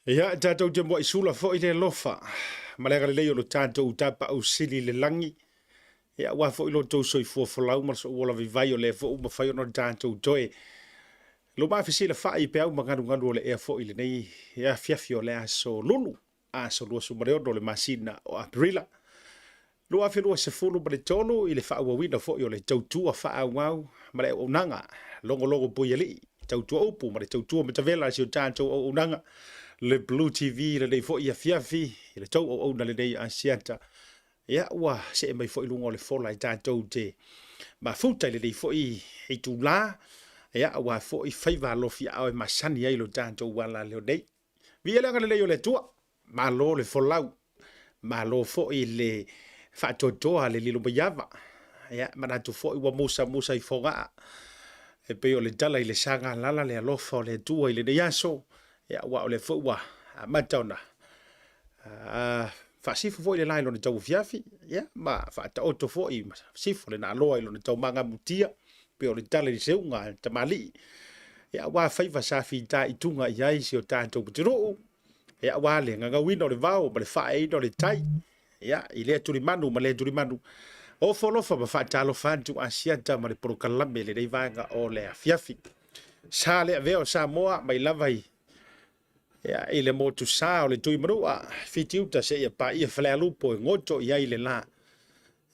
Ia, e tatou te muai sula foi le alofa ma le agalelei o lo tatou Tapaau Sili i le lagi, ia aua foi lo outou soifua folau ma le soua lavivai o lea foi ua mafai ona tatou toe lumafesilafai i peau ma galugalu o le ea foi i lenei afiafi o le aso Lulu, aso 26 o le masina o Aperila 2023 i le faaauauina foi o le tautua faaauau ma le auaunaga logologo puialii, tautua upu ma le tautua matavela a si o tatou auaunaga le Blue TV i lenei foi afiafi i le tou auauna lenei Asiata. Ia, ua see mai foi i luga o le fola e tatou te mafuta i lenei foi itula, ia, aua foi faiva alofiaao e masani ai lo tatou ala leo nei. Viia le agalelei o le Atua, malo le folau, malo foi le faatoatoa le lilo maiava. Ia, manatu foi ua musamusa i fogaa e pei o le tala i le sagalala le alofa o le Atua i lenei aso, ia, aua o lea foi ua amata ona faasifo foi le la i lona tauafiafi, ia, ma faataoto foi ma sifo le naaloa i lona taumagamutia, pei o le tala i le seuga a le tamalii, ia, aua faiva sa fitaituga i ai si o tatou atunuu, ia, aua le gagauina o le vao ma le faaeaina o le tai, ia, i lea tulimanu ma lea tulimanu. Ofo alofa ma faatalofa atu Asiata ma le polokalame i lenei vaega o le afiafi. Sa le avea o Samoa mai lava i Ia, i le motusa o le Tuimanua, Fitiuta seia paia Falealupo e goto i ai le la.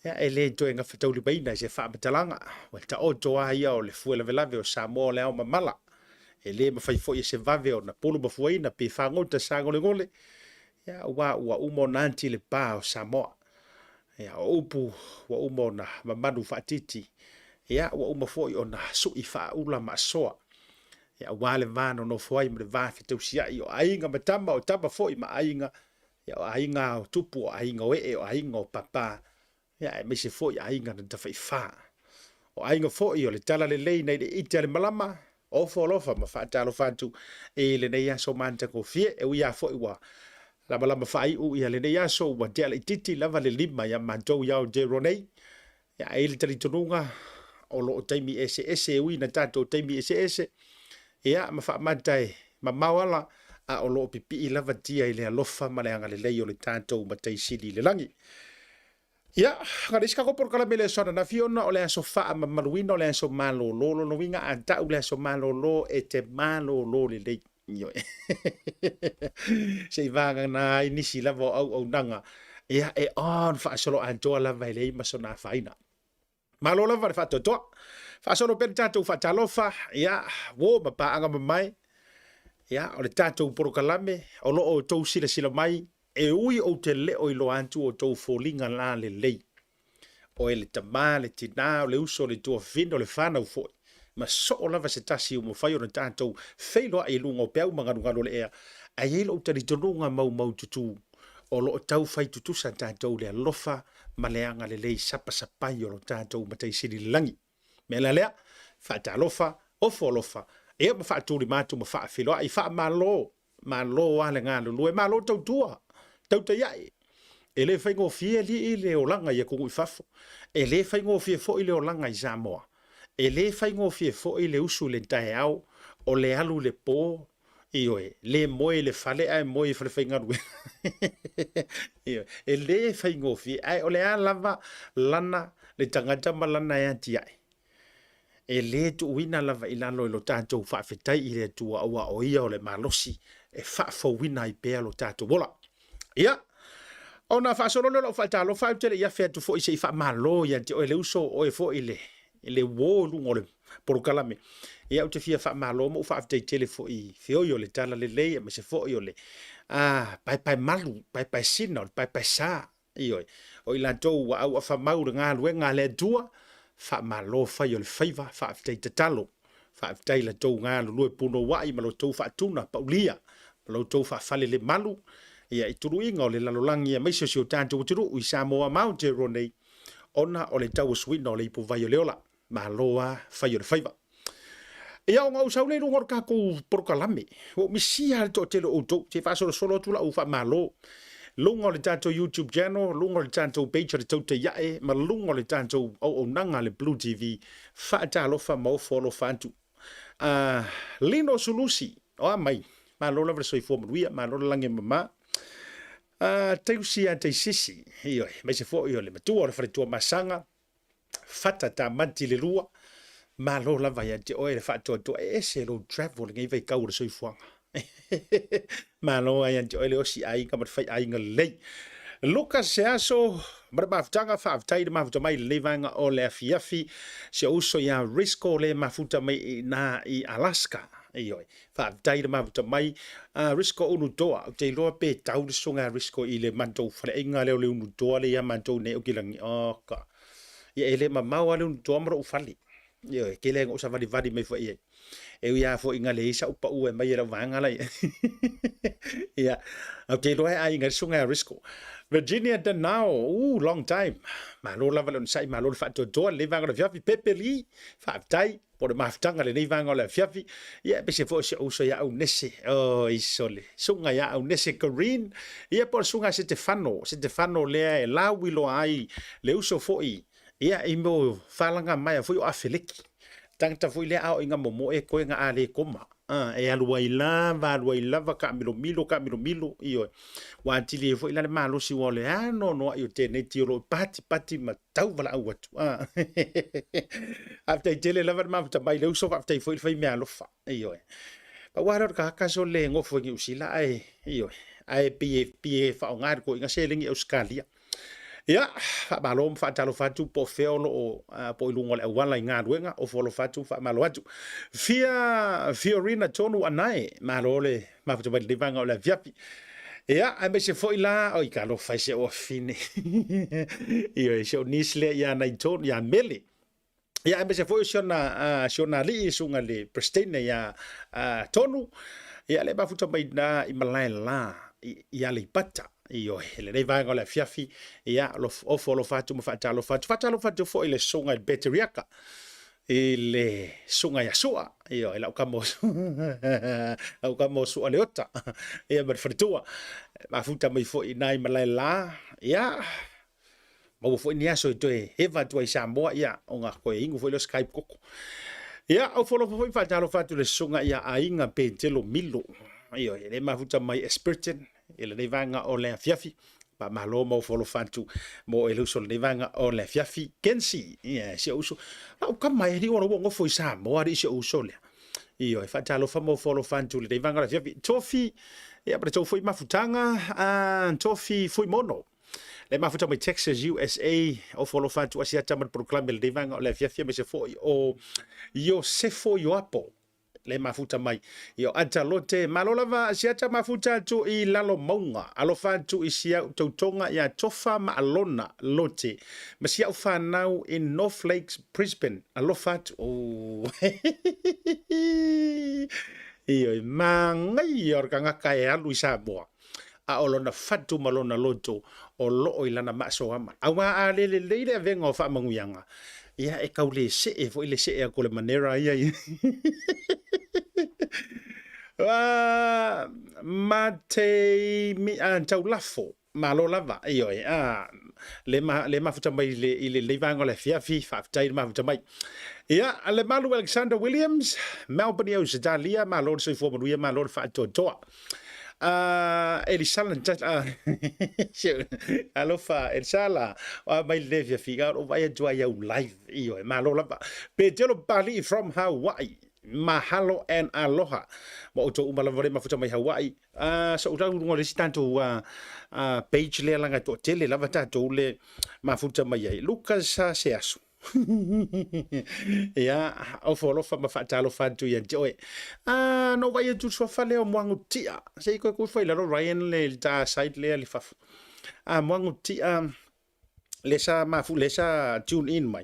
Ia, e le toe gafataulimaina i se faamatalaga, ua taoto lava ia o le fue lavelave o Samoa o le ao mamala. E le mafai foi e se vave ona pulumafuaina pe fagota sagolegole, ia, aua ua uma ona ati le pa o Samoa. Ia, o upu ua uma ona mamanu faatiti, ia, ua uma foi ona sui faaula ma asoa. Ia, aua le va nonofo ai ma le va fetausiai o aiga ma tama, o tama foi ma aiga, ia, o aiga o tupu, o aiga o ee, o aiga o papa, ia, aemaise foi aiga na tafaifa. O aiga foi o le talalelei nai le ite a le malama, ofo alofa ma faatalofa atu i lenei aso matagofie. E ui lava foi ua lamalama faaiu ia lenei aso, ua tea laitiiti lava le 5 ia matou i Aotearoa nei. Ia, e i ai le talitonuga o lo o taimi eseese e ui ina tatou taimi eseese, ia, ma faamata e mamao ala, a o lo o pipii lava tia i le alofa ma le agalelei o le tatou Matai Sili i le lagi. Ia, na o le isi tatou polokalame i le aso ananafi ona o le aso faamamaluina o le aso malolo. Lona uiga a tau le aso malolo e te malolo lelei. Ioe. Se i vagana ai nisi lava o auaunaga, ia e on faasolo atoa lava e leai ma sona afaina. Malo lava le faatoatoa. Faasolo pea le tatou faatalofa, ia, uo ma paaga mamae, ia, o le tatou polokalame o lo o outou silasila mai, e ui ou te le o iloa atu outou foliga la lelei. Oe le tama, le tina, o le uso, le tuafafine, o le fanau foi, ma soo lava se tasi ua mafai ona tatou feiloai i luga o peau ma galugalu o le ea, ae i ai lou talitonuga maumaututu, o lo o tau fai tutusa tatou le alofa ma le agalelei sapasapai o lo tatou Matai Sili i le lagi. Mea la lea, faatalofa, ofo alofa, ia ma faatulima atu ma faafeiloai, faamalo Malo lava le galulue, malo tautua, tautaia'i. E le faigofie alii le olaga i atunuu i fafo. E le faigofie foi le olaga i Samoa. E le faigofie foi le usu i le taeao, o le alu i le po, ioe, le moe i le fale ae moe i falefaigaluega. Ioe, e le faigofie, ae o le a lava lana le tagata ma lana e atiae? E le tuuina lava i lalo i lo tatou faafetai i le Atua aua o Ia o le malosi e faafouina ai pea lo tatou ola. Ia, ona faasolo lea o lau faatalofa, ae ou te le i afe atu foi se i faamalo ia te oe le uso, o oe foi le, le uo i luga o le polokalame. Ia, ou te fia faamalo ma ou faafetai tele foi i feoi o le talalelei, aemaise foi o le paepae malu, paepae sina, o le paepae sa. Ioe, o i latou ua auafa mau i le galuega a le Atua, faamalo fai o le faiva, faafetai tatalo, faafetai i la outou galulue punouai ma la outou faatuna paulia, ma la outou faafalelemalu, ia, i tuluiga o le lalolagi aemaise o si o tatou atunuu i Samoa ma Aotearoa nei, ona o le tauasuina o le ipuvai o le ola. Malo lava fai o le faiva. Ia, ona ou sau lea i luga o le tatou polokalame, ua ou misia lava le toatele o outou, se i faasolosolo atu lau faamalo. Luga o le tatou YouTube channel, luga o le tatou page o le Tautaiae, ma luga o le tatou auaunaga a le Blue TV, faatalofa ma ofo alofa atu. Lino Sulusi, o a mai? Malo lava le soifua manuia, malo le lagi e mama. Teusi ia Teisisi, ioe, aemaise foi o le matua o le faletua Masaga, Fata Tamanti le lua, malo lava ia te oe le faatoatoa e ese lou travel i lenei vaitau o le soifuaga. Malo lava ia te oe le osi aiga ma le fai aiga lelei. Lucas Seaso ma le mafutaga, faafetai i le mafuta mai i lenei vaega o le afiafi. Si ou uso ia Risco le mafuta mai i ina i Alaska. Ioe, faafetai i le mafuta mai. Risco Unutoa, ou te iloa pe tau le susuga ia Risco i le matou faleaiga lea o le Unutoa lea ia matou nei o Kilagi. Oh, ka. Ia e le mamao lava le Unutoa ma lou fale. Ioe, tele lava ina ou savalivali mai foi i ai. E ui lava foi ina leai sau pau e aumai e lau vaega la i ai. Ia, ou te iloa e aiga ai le susuga ia Risco. Virginia Danao, long time. Malo lava le onosai, malo le faatoatoa i lenei vaega o le afiafi. Pepe Lee, faafetai mo le mafutaga i lenei vaega o le afiafi. Ia, aemaise foi o si ou uso ia Aunese, oi sole, susuga ia Aunese Green, ia po o le susuga ia Setefano, Setefano lea e lauiloa ai le uso foi Ia, i mea o falaga maea foi o Afeleki. Tagata foi lea a oo ina momoe koe na a le koma. A, e alu ai lava, alu ai lava, taamilomilo, taamilomilo, ioe. Ua atili ai foi la le malosi ua o le anoanoai o teneti o lo o patipati ma tauvalaau atu. A. Faafetai tele lava le mafuta mai le uso, faafetai foi le fai meaalofa. Ioe. Pau lava lea o le tagata sole e nofo i Niu Sila ae, ioe, ae pei e, pei e faaaoga e le toeaina seleni i Ausetalia. Ia, faamalo ma faatalofa atu po o fea o lo o po o i luga o le auala i galuega, ofo alofa atu ma faamalo atu. Fia Fiorina Tonu Anae, malo le mafuta mai lenei vaega o le afiafi. Ia, aemaise foi la, oi talofa e si ou afine. Ioe, si ou niece lea ia Naitonu, ia Mele. Ia, aemaise foi o si ona, si ona alii, susuga i le Peresetene ia Tonu, ia le mafuta mai na i Malaela i Aleipata. Ioe, i lenei vaega o le afiafi, ia, ofo alofa atu ma faatalofa atu. Faatalofa atu foi i le susuga i le Peteriaka, i le susuga ia Sua, ioe, lau kama o lau kama o Sua Leota, ia ma le faletua. Mafuta mai foi i na i Malaela, ia, Maua foi ni aso e toe eva atu ai i Samoa, ia, ona toe inu foi lea o se kai koko. Ia, ofo alofa foi ma faatalofa atu i le susuga ia Aiga Petelo Milo. Ioe, e le mafuta mai Espiritan i lenei vaega o le afiafi. Faamalo ma ofo alofa atu mo e le uso o lenei vaega o le afiafi. Kensi, ia, si ou uso. Lau kama e alii ona ua nofo i Samoa alii si ou uso lea. Ioe, faatalofa ma ofo alofa atu i lenei vaega o le afiafi. Tofi, ia, ma le tou foi mafutaga, Tofi Fuimono. Le mafuta mai Texas, USA, ofo alofa atu Asiata ma le polokalame lenei vaega o le afiafi aemaise foi o Iosefo Ioapo le mafuta mai i o Atalote. Malo lava Asiata mafuta atu i lalo mauga. Alofa atu i si au tautoga ia Tofa ma Alona Lote ma si au fanau in North Lakes, Brisbane. Alofa atu. Oh. Ioe, manaia o le tagata e alu i Samoa. a o lona fatu ma lona loto o loo i lana maasoama. Auā a le lelei le avega o faamanuiaga, ia e tau le see foi le see atu o le manera ia i ma te mi a tau lafo malo lava ioe a le ma le mafuta mai i le i lenei vaega o le afiafi faafetai le mafuta mai ia le malu Alexander Williams Melbourne i Ausetalia malo le soifua manuia malo le faatoatoa Elisala Alofa Elisala o mai le fiafiga o lou vaai atu ai au live ioe malo lava Petelo Papali'i from Hawaii Mahalo and aloha ma outou uma lava le mafuta mai Hawaii sa ou tau luga o le isi tatou page lea laga e toatele lava tatou le mafuta mai ai Lucas Seaso Ia, ofo alofa ma faatalofa atu ia te oe. Ah, na ou vaai atu i le suafa lea o Moagutia. Se i toe tuu ifo i lalo Ryan le ta site lea i fafo. Ah, Moagutia lea sa mafu, lea sa tune in mai.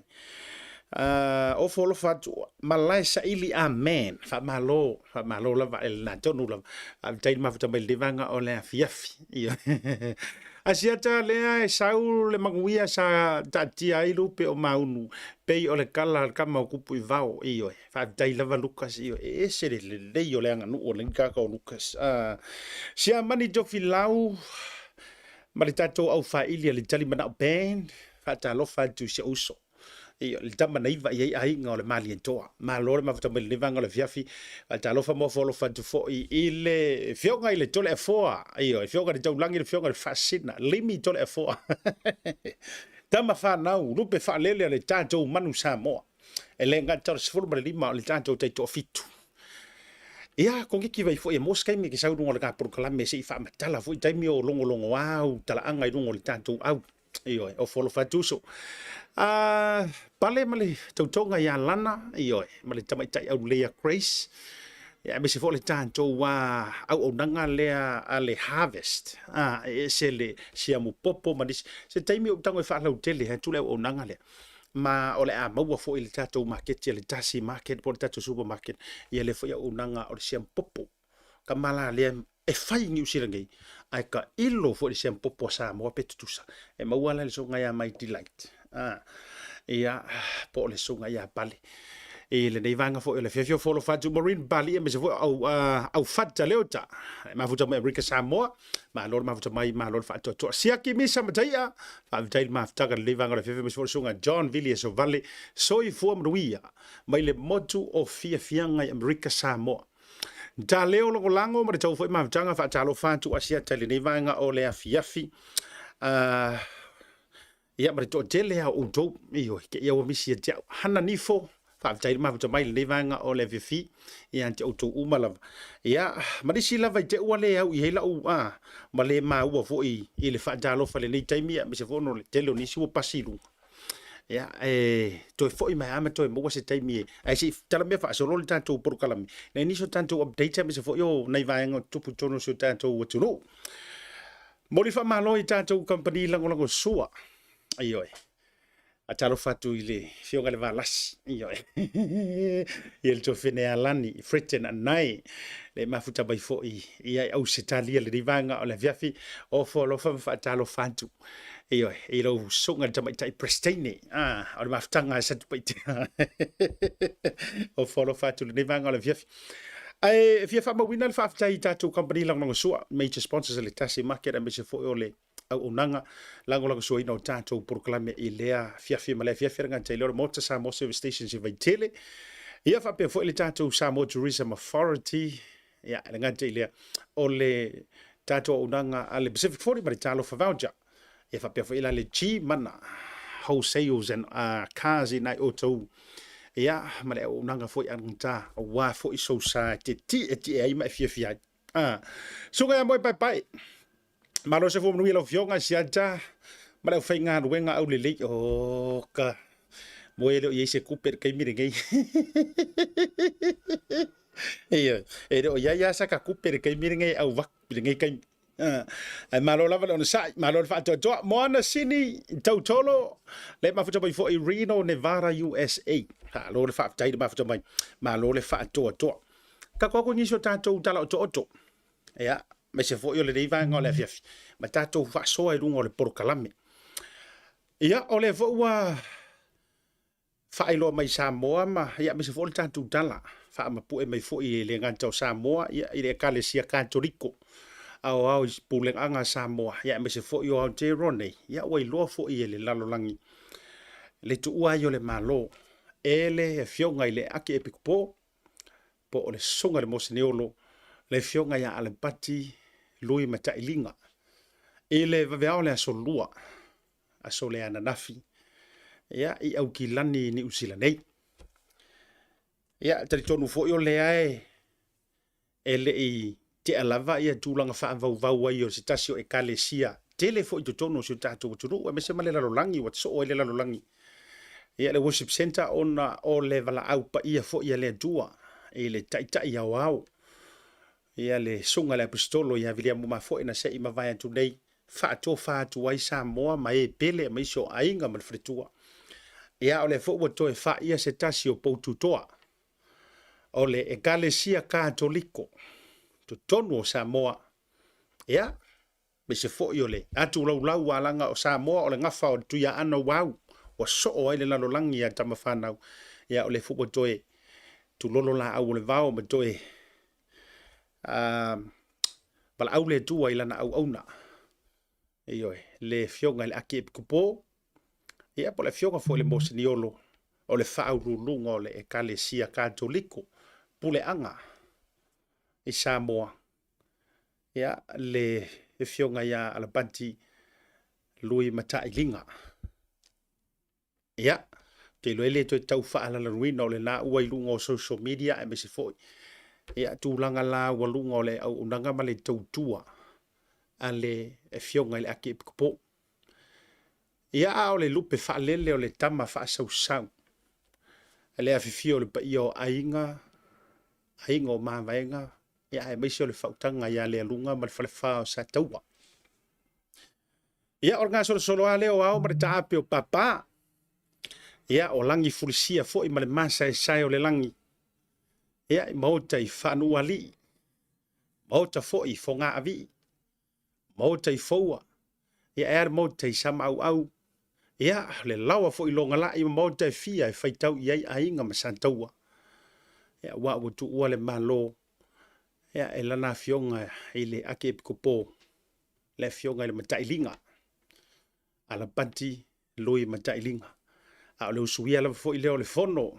Ah, ofo alofa atu, malae saili amen. Faamalo, faamalo lava e lena tonu lava. Faafetai le mafuta mai i lenei vaega o le afiafi. Ia. Asiata lea e sau le manuia sa taatia ai lupe o Maunu, pei o le kala a le tama o Kupu i Vao, ioe. Faafetai lava Lucas, ioe. E ese le lelei o le aganuu o lenei tagata o Lucas. Siamani Tofilau ma le tatou au faili a le Talimanao Band, faatalofa atu i si ou uso. Le tama na iva i ai aiga o le Malietoa. Malo le mafuta mai lenei vaega o le afiafi. Faatalofa ma ofo alofa atu foi i le Afioga i le Toleafoa. Ioe, Afioga i le Taulagi, le Afioga i le Faasina, Limi Toleafoa. Tama fanau, lupe faalele a le tatou manu Samoa. E le gata o le 15 o le tatou taitoafitu. Ia, kogeki vai foi e maua se taimi e te sau i luga o le polokalame se i faamatala foi taimi o logologoa au talaaga i luga o le tatou au. Ioe, ofo alofa atu uso. Pale ma le tautoga ia Lana, ioe, ma le tamaitai aulelei ia Grace, ia, aemaise foi o le tatou auaunaga lea a le Harvest, e ese le siamu popo ma nisi. Se taimi ou tago e faalautele atu le auaunaga lea, ma o le a maua foi i le tatou maketi a le Tasi Market po o le tatou supermarket, ia lea foi auaunaga o le siamu popo. Tama la lea e fai i Niu Sila nei, ae tailo foi i le siamu popo a Samoa pe tutusa. E maua la i le susuga ia My Delight, ia, po o le susuga ia Pale. I lenei vaega foi o le afiafi o Folo Fatu Marine Bali, aemaise foi o au Fata Leota, e mafuta mai Amerika Samoa, malo le mafuta mai, malo le faatoatoa. Siaki Misa Mataia, faafetai le mafutaga i lenei vaega o le afiafi, aemaise foi o le susuga John Vili Asovale, soifua manuia mai le motu o Fiafiaga i Amerika Samoa. Ta leo lagolago ma le tau foi mafutaga faatalofa atu Asiata i lenei vaega o le afiafi. Ia ma le toatele a outou, ioe, ke ia ua misi ia te au. Hana Nifo, faafetai le mafuta mai i lenei vaega o le afiafi, ia te outou uma lava. Ia, ma nisi lava i te ua le au i ai lau, ma le maua foi i le faatalofa i lenei taimi, aemaise foi ona o le tele o nisi ua pasi i luga. Ia, e toe foi mai lava ma toe maua se taimi e, ae se i tala mea faasolo le tatou polokalame, nai nisi o tatou updates aemaise foi o nai vaega o tutupu i totonu o si o tatou atunuu. Momoli faamalo i tatou kamupani lagolago sua. Ioe. Faatalofa atu i le Afioga i le Valasi. Ioe. Ia le tuafene Alani, Fretton Anae, le mafuta mai foi ia i Ausetalia lenei vaega o le afiafi. Ofo alofa ma faatalofa atu. Ioe, i lau susuga i le tamaitai Presteine. Ah, o le mafutaga a Satupaitea. Ofo alofa atu i lenei vaega o le afiafi. Ae fia faamauina le faafetai i tatou kamupani lagolagosua, major sponsors a le Tasi Market aemaise foi o le auaunaga lagolagosuaina o tatou polokalame i lea afiafi ma lea afiafi. Le gata i lea o le Maota Samoa Service Stations i Vaitele, ia faapea foi le tatou Samoa Tourism Authority, ia le gata i lea o le tatou auaunaga a le Pacific 40 ma le Talofa Voucher, ia faapea foi la le G Mana Wholesales and Cars i nai outou, ia ma le auaunaga foi a gata aua foi sou sa e te tietie ai ma e fiafia ai. Suka ia moe paepae. Malo se fua manuia lau Afioga Siata ma le aufaigaluega aulelei. O ka moe e le o i ai se kupe i le taimi lenei. Ia, e le o i ai lava saka kupe i le taimi lenei e auvaku i lenei taimi. Ae malo lava le onosai, malo le faatoatoa. Moana Sini Tautolo, le mafuta mai foi Reno, Nevada, USA. Malo le faafetai le mafuta mai, malo le faatoatoa. Tatou atu i nisi o tatou tala otooto. Ia, aemaise foi o lenei vaega o le afiafi, ma tatou faasoa i luga o le polokalame. Ia, o lea foi ua faailoa mai Samoa ma, ia, aemaise foi o le tatou tala faamapue mai foi e le gata o Samoa, ia, i le Ekalesia Katoliko aoao i puleaga a Samoa, ia, aemaise foi o Aotearoa nei, ia, ua iloa foi e le lalolagi le tuua ai o le Malo e le Afioga i le Akiepikopo po o le Susuga i le Moseniolo, le Afioga ia Alepati Lui Matailiga i le vaveao o le aso Lua, aso le ananafi, ia, i Aukilani i Niu Sila nei. Ia, talitonu foi o lea e le i tea lava ia tulaga faavauvau ai o se tasi o ekalesia tele foi i totonu o si o tatou atunuu, aemaise ma le lalolagi, ua soo ai le lalolagi. Ia, le worship center ona o le valaau paia foi a le Atua i le taitai aoao, ia le susuga i le Aposetolo ia Viliamu Mafoe na se i mavae atu nei, faatofa atu ai Samoa ma e pele ma isi o aiga ma le faletua. Ia, o lea foi ua toe faia se tasi o poututoa o le Ekalesia Katoliko totonu o Samoa. Ia, aemaise foi o le atu laulau alaga o Samoa o le gafa o le Tuiaana ua au, ua soo ai le lalolagi ia tamafanau. Ia, o lea foi ua toe tulolo laau o le vao ma toe valaau le Atua i lana auauna. Ioe, le Afioga i le Akiepikopo, ia po o le Afioga foi i le Moseniolo, o le faauluuluga o le Ekalesia Katoliko Puleaga i Samoa, ia, le Afioga ia Alapati Lui Matailiga. Ia, ou te iloa e le toe tau faalalaloina o lena ua i luga o social media aemaise foi ia tulaga laualuga o le auaunaga ma le tautua a le Afioga i le Akiepikopo. Ia, a o le lupe faalele o le tama faasausau a le afifio o le paia o aiga, aiga o Mavaega, ia aemaise o le faautaga ia Lealuga ma le Falefa o Sataua. Ia, o le gasolosolo lava lea o ao ma le taape o papa. Ia, o lagi fulisia foi ma le masaesae o le lagi. Ia, i maota i Faanuualii, maota foi i Fogaavii, maota i Foua, ia e a le maota i Samaauau, ia, le laoa foi i Logalai ma maota e fia e faitau i ai aiga ma Sataua. Ia, aua ua tuua le Malo ia, e lana afioga i le Akiepikopo, le afioga i le Matailiga, Alapati Lui Matailiga. A o le usuia lava foi lea o le fono,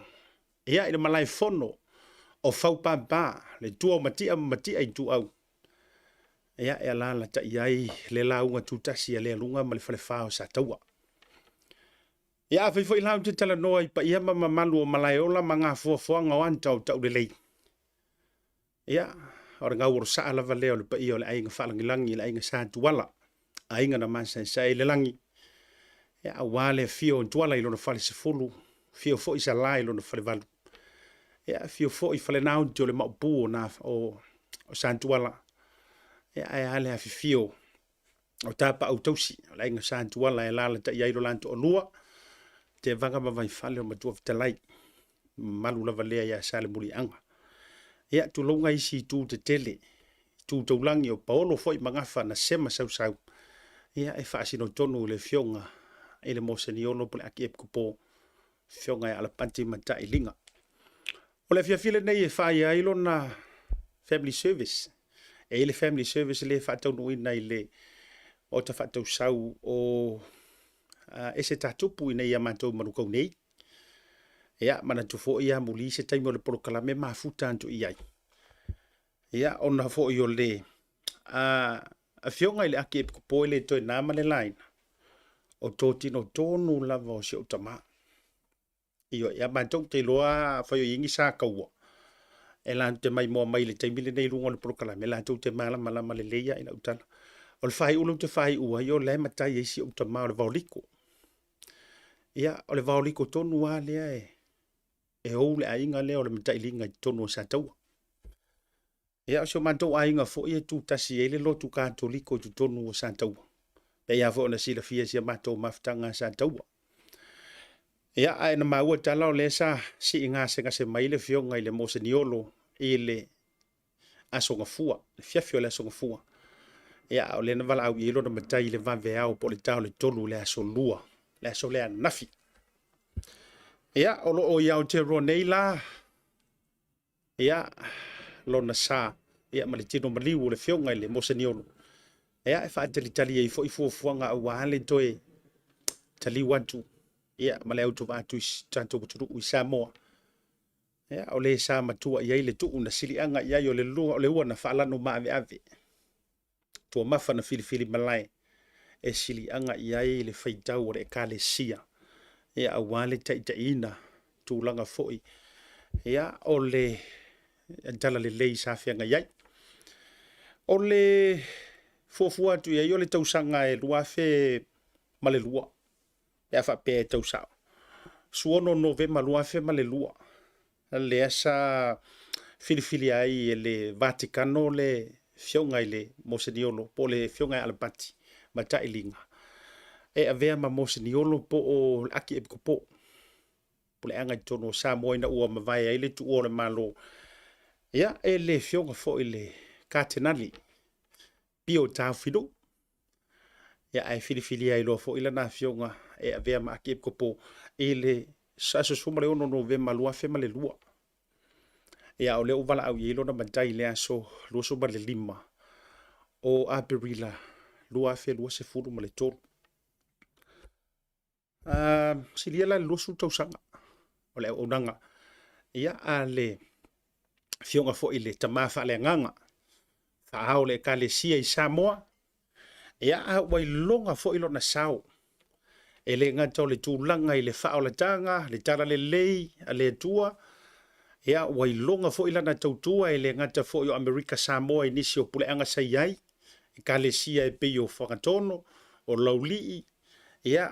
ia i le malae fono o Faupapa, le tua o Matia ma Matia Ituau, ia e alalatai ai le lauga tutasi a Lealuga ma le Falefa o Sataua. Ia afai foi la ou te talanoa i paia ma mamalu o Malaeola ma gafoafoaga o ata o Taulelei, Ia, o le gauolosaa lava lea o le paia o le aiga faalagilagi, le aiga Sa Tuala, aiga na masaesae i le lagi, ia, aua le afio o Tuala i lona falesefulu, afio foi Sala i lona falevalu, ia, afio foi Falenaoti o le maopu o, na, o, o Sa Tuala, ia, ae a le afifio o Tapaau Tausi, o le aiga Sa Tuala e alaalatai ai lo la toalua, Tevaga ma Vaifale o Matua Fetalai, mamalu lava lea ia Salemuliaga. Ia, tulouna isi itu tetele, itu taulagi o Paolo foi ma Gafa na sema sausau, ia e faasino tonu i le afioga i le Moseniolo po o le Akiepikopo, afioga ia Alapati Matailiga. O le afiafi lenei e fai ai lona family service. E i ai le family service lea e faataunuuina i le Maota Faatausau o Esetatupu i nei ia matou Manukau nei. Ia, manatu foi amuli se taimi o le polokalame mafuta atu i ai. Ia, ona foi o le afioga i le Akiepikopo e le toe na ma le laina, o totino tonu lava o si ou tama. Ioe, ia matou te iloa afai o i ai ni sa taua, e latou te maimoa mai i le taimi lenei i luga o le polokalame, latou te malamalama lelei lava i lau tala. O le faaiu lea ou te faaiu ai, o la e matai ai si ou tama o le vaoliko. Ia, o le vaoliko tonu lava lea e, e ou le aiga lea o le Matailiga i totonu o Sataua. Ia, o si o matou aiga foi e tutasi ai le lotu Katoliko i totonu o Sataua. Pei lava foi ona silafia i si a matou mafutaga a Sataua. Ia, ae na maua tala o lea sa sii gasegase mai le afioga i le Moseniolo i le Aso Gafua, le afiafi o le Aso Gafua. Ia, a o lea na valaau i ai lona matai i le vaveao po o le ta o le 3 i le aso Lua, le aso lea ananafi. Ia, o lo o i Aotearoa nei la, ia, lona sa, ia, ma le tino maliu o le afioga i le Moseniolo. Ia, e faatalitali ai foi fuafuaga aua le toe taliu atu, ia, ma le autovaa atu i si tatou atunuu i Samoa. Ia, o le sa matua i ai le tuu na siliaga i ai o le lua, o le ua na faalanu maaveave. Tuamafa na filifili malae e siliaga i ai le faitau o le Ekalesia, ia, aua le taitaiina tulaga foi, ia, o le talalelei sa feagai ai. O le fuafua atu i ai o le tausaga e 2002, pe a faapea e tau sao. 16 Novema 2002, lea sa filifilia ai e le Vatikano le afioga i le Moseniolo po o le afioga ia Alapati Matailiga e avea ma Moseniolo po o le Akiepikopo puleaga i totonu o Samoa ina ua mavae ai le tuua o le Malo ia e le afioga foi i le Katenali Pio Taofinuu. Ia, ae filifilia ai loa foi lana afioga e avea ma Akiepikopo i le aso 16 Novema 2002. Ia, o lea ua valaau i ai lona matai i le aso 25 o Aperila 2023. Silia la i le 20 tausaga. o le auaunaga ia a le afioga foi i le tama faaleagaga faaao le Ekalesia i Samoa. Ia, a ua iloga foi lona sao, e le gata o le tulaga i le faaolataga, le talalelei a le Atua, ia, ua iloga foi lana tautua e le gata foi o Amerika Samoa i nisi o puleaga sa i ai, Ekalesia e pei o Fagatono, o Laulii, ia,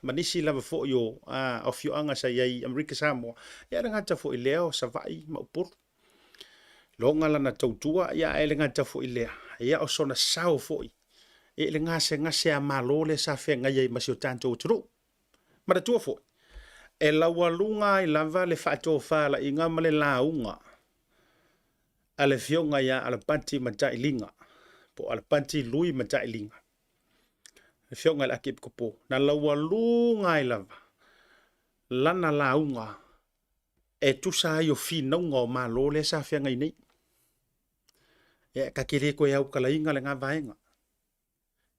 ma nisi lava foi o afioaga sa i ai i Amerika Samoa, ia, e le gata foi i lea o Savaii ma Upolu. Loga lana tautua, ia ae le gata foi i lea, ia o sona sao foi i le gasegase a Malo lea sa feagai ai ma si o tatou atunuu. Manatua foi, e laualuga ai lava le faatofalaiga ma le lauga a le Afioga ia Alapati Matailiga, po o Alapati Lui Matailiga, le Afioga i le Akiepikopo, na laualuga ai lava lana lauga e tusa ai o finauga o Malo lea sa feagai nei. Ia, ta te le toe autalaina lena vaega.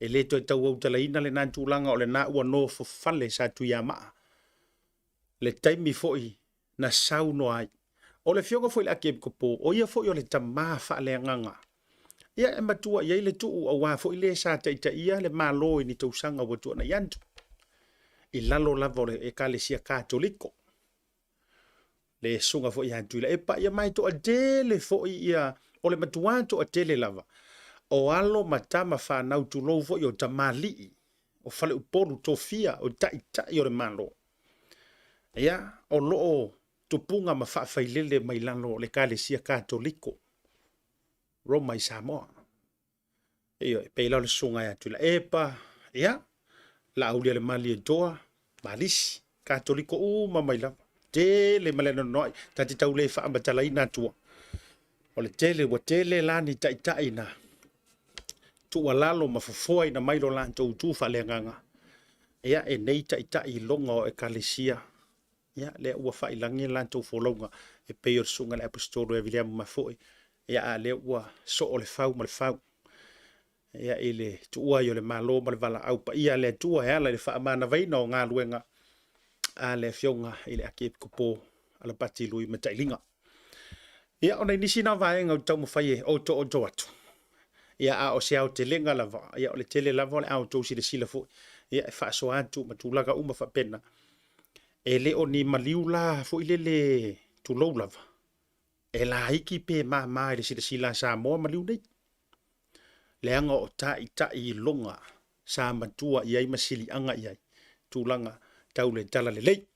E le toe tau autalaina lena tulaga o lena ua nofofale Satuiamaa le taimi foi na saunoa ai. O le afioga foi i le Akiepikopo, o ia foi o le tama faaleagaga. Ia, e matua i ai le tuu aua foi le sa taitaia le Malo i ni tausaga ua tuanai atu, i lalo lava o le Ekalesia Katoliko. Le susuga foi ia Tuilaepa, ia ma e toatele foi ia, o le matua toatele lava o alo ma tama fanau, tulou foi, o tamalii o faleupolu tofia o taitai o le Malo, ia, o lo o tupuga ma faafailele mai lalo o le Ekalesia Katoliko Roma i Samoa. Ioe, pei la o le susuga ia Tuilaepa, ia, Laaulialemalietoa, Malisi, Katoliko uma mai lava. Tele ma le anoanoai, ta te tau le faamatalaina atua. O le tele, ua tele la ni taitai na tuualalo ma fofoaina mai lo latou tu faaleagaga, ia, e nei taitai iloga o Ekalesia, ia, lea ua faailagi le latou folauga e pei o le susuga i le Aposetolo ia Viliamu Mafoe, ia, a lea ua soo le fau ma le fau, ia, i le tuua ai o le Malo ma le valaau paia a le Atua e ala i le faamanavaina o galuega a le Afioga i le Akiepikopo Alapati Lui Matailiga. Ia, o nai nisi na vaega ou te taumafai e otooto atu, ia, a o se aotelega lava, ia, o le tele lava o le a outou silasila foi, ia, e faasoa atu ma tulaga uma faapena. E le o ni maliu la foi lele, tulou lava, e laiti pe mama i le silasila a Samoa maliu nei, leaga o taitai iloga sa matua i ai ma siliaga i ai tulaga tau le talalelei.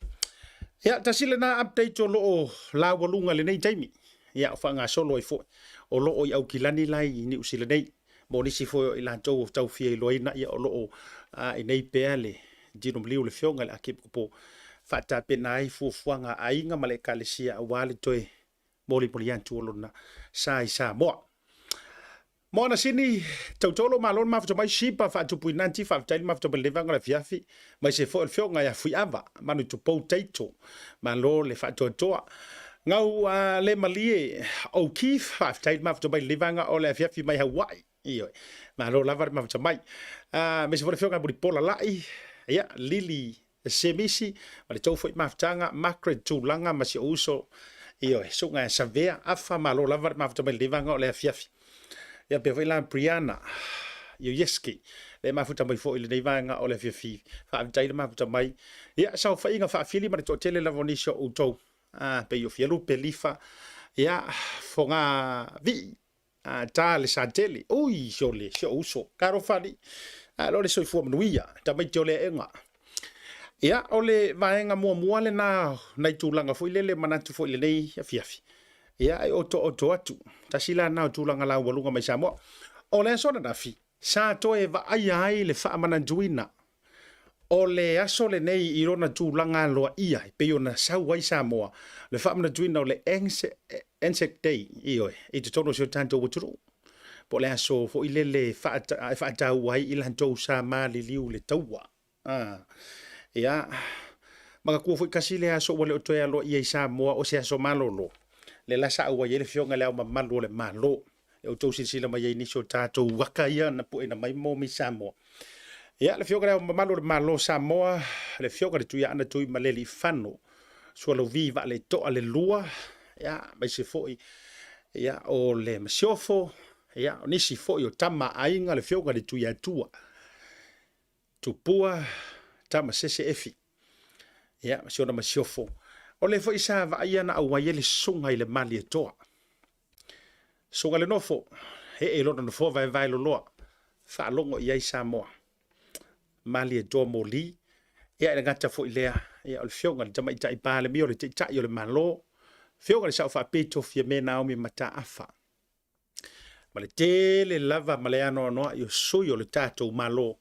Ia, tasi lena update o lo o laualuga i lenei taimi, ia, o faagasolo ai foi, o lo o i Aukilani la i Niu Sila nei. Mo nisi foi o i latou o tau fia iloaina, ia, o lo o i nei pea le Tino Maliu, le Afioga i le Akiepikopo, faatapena ai fuafuaga a aiga ma le Ekalesia aua le toe molimoli atu o lona sa i Samoa. Moana Sini, Tautolo, malo le mafuta mai, Shipa Faatupuinati, faafetai le mafuta mai lenei vaega o le afiafi, maise foi o le Afioga ia Fuiava, Manu Tupou Taito, malo le faatoatoa. Gau le malie O'Keefe, faafetai le mafuta mai lenei vaega o le afiafi mai Hawaii. Ioe, malo lava le mafuta mai. Maise foi le Afioga ia Mulipola Lai, ia, Lili Semisi, ma le tou foi mafutaga, Margaret Tulaga ma si ou uso, ioe, Susuga ia Savea Afa, malo lava le mafuta mai lenei vaega o le afiafi. Ia pea foi la Brianna Ioieski, le mafuta mai foi lenei vaega o le afiafi. Faafetai le mafuta mai. Ia, saofaiga faafili ma le toatele lava o nisi o outou. Ah, pei o Fialupe, Lifa, ia, Foga Vii, A ta le Satele, ui, sole, si ou uso, talofa alii, a lo le soifua manuia, tamaiti o le aega. Ia, o le vaega muamua lena nai tulaga foi lele manatu foi lenei afiafi. Ia, e otooto atu, tasi la na o tulaga laualuga mai Samoa. O le aso ananafi, sa toe vaaia ai le faamanatuina O le aso lenei i lona tulaga aloaia e pei ona sau ai Samoa, le faamanatuina o le Anzac Day, ioe, i totonu o si o tatou atunuu. Po o le aso foi lele e faataua ai i latou sa maliliu i le taua. Ia, manatua foi tasi lea aso ua le o toe aloaia i Samoa o se aso malolo, lea la sa auai ai le Afioga i Le Ao Mamalu o le Malo. E outou silasila mai ai i nisi o tatou aka ia na pueina mai mo mai Samoa. Ia, le Afioga i Le Ao Mamalu o le Malo o Samoa, le Afioga i le Tuiaana Tuimalealiifano. Sualauvi Vaaletoa le lua, ia, aemaise foi ia, o le Masiofo, ia, o nisi foi o tama a aiga, le Afioga i le Tuiatua, Tupua Tamasese Efi, ia, ma si ona Masiofo. O le foi sa vaaia na auai ai le Susuga i le Malietoa. Susuga i le Nofo, ee i lona nofoa vaevae loloa, faalogo i ai Samoa. Malietoa Moli. Ia e le gata foi i lea, ia o le Afioga i le Tamaitai Palemia o le Taitai o le Malo, Afioga i le Sao Faapito Fiame Naomi Mataafa, ma le tele lava ma le anoanoai o sui o le tatou Malo.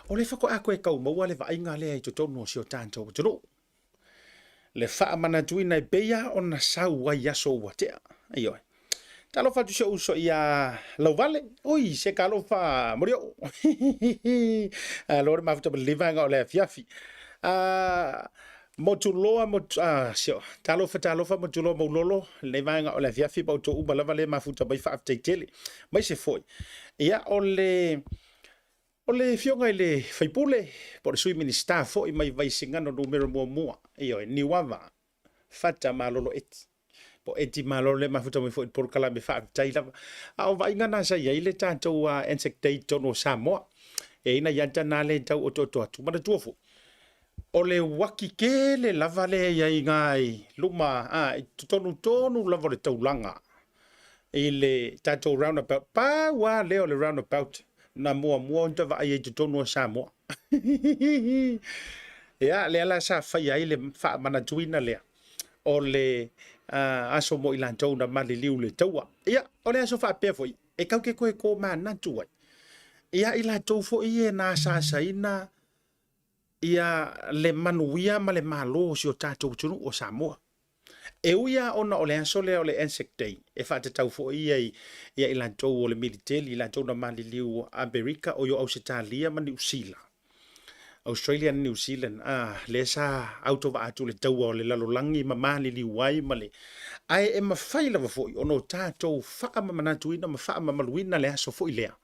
O lea faatoa toe tau maua le vaaiga lea i totonu o si o tatou atunuu. Le faamanatuina e pei lava ona sau ai i aso ua tea. Ioe. Talofa atu si ou uso ia Lauvale. Ui, se talofa Molioo. Alo le mafuta ma le vaega o le afiafi. Motuloa, motu, sio, talofa, talofa, Motuloa Maulolo, lenei vaega o le afiafi, ma outou uma lava le mafuta mai faafetai tele. Mai se foi. Ia, o le, o le afioga i le faipule, po o le sui Minisita foi mai Vaisigano numera muamua, ioe, Niuava, Fata Malolo Eti. Po o Eti Malolo lea e mafuta mai foi i le polokalame faafetai lava. A o vaaiga na sa i ai le tatou Anzac Day i totonu o Samoa. E i ai nai ata na lea e tau otooto atu. Manatua foi, o le uaki tele lava lea e i ai i ina i luma, a, i totonu tonu lava o le taulaga i le tatou roundabout. Pau lava lea o le roundabout na muamua ona vaai ai i totonu o Samoa. Ia, lea la sa faia ai le faamanatuina lea o le aso mo i latou na maliliu i le taua. Ia, o le aso faapea foi, e tatou te toe tomanatu ai ia i latou foi ia na asaasaina ia le manuia ma le malo o si o tatou atunuu o Samoa. E ui lava ona o le aso lea o le Anzac Day, e faatatau foi ia ia i latou o le militeli, i latou na maliliu Amerika, o Ausetalia ma Niu Sila, Australia and New Zealand, a, lea sa autovaa atu i le taua o le lalolagi ma maliliu ai ma le... Ae e mafai lava foi ona o tatou faamamanatuina ma faamamaluina le aso foi lea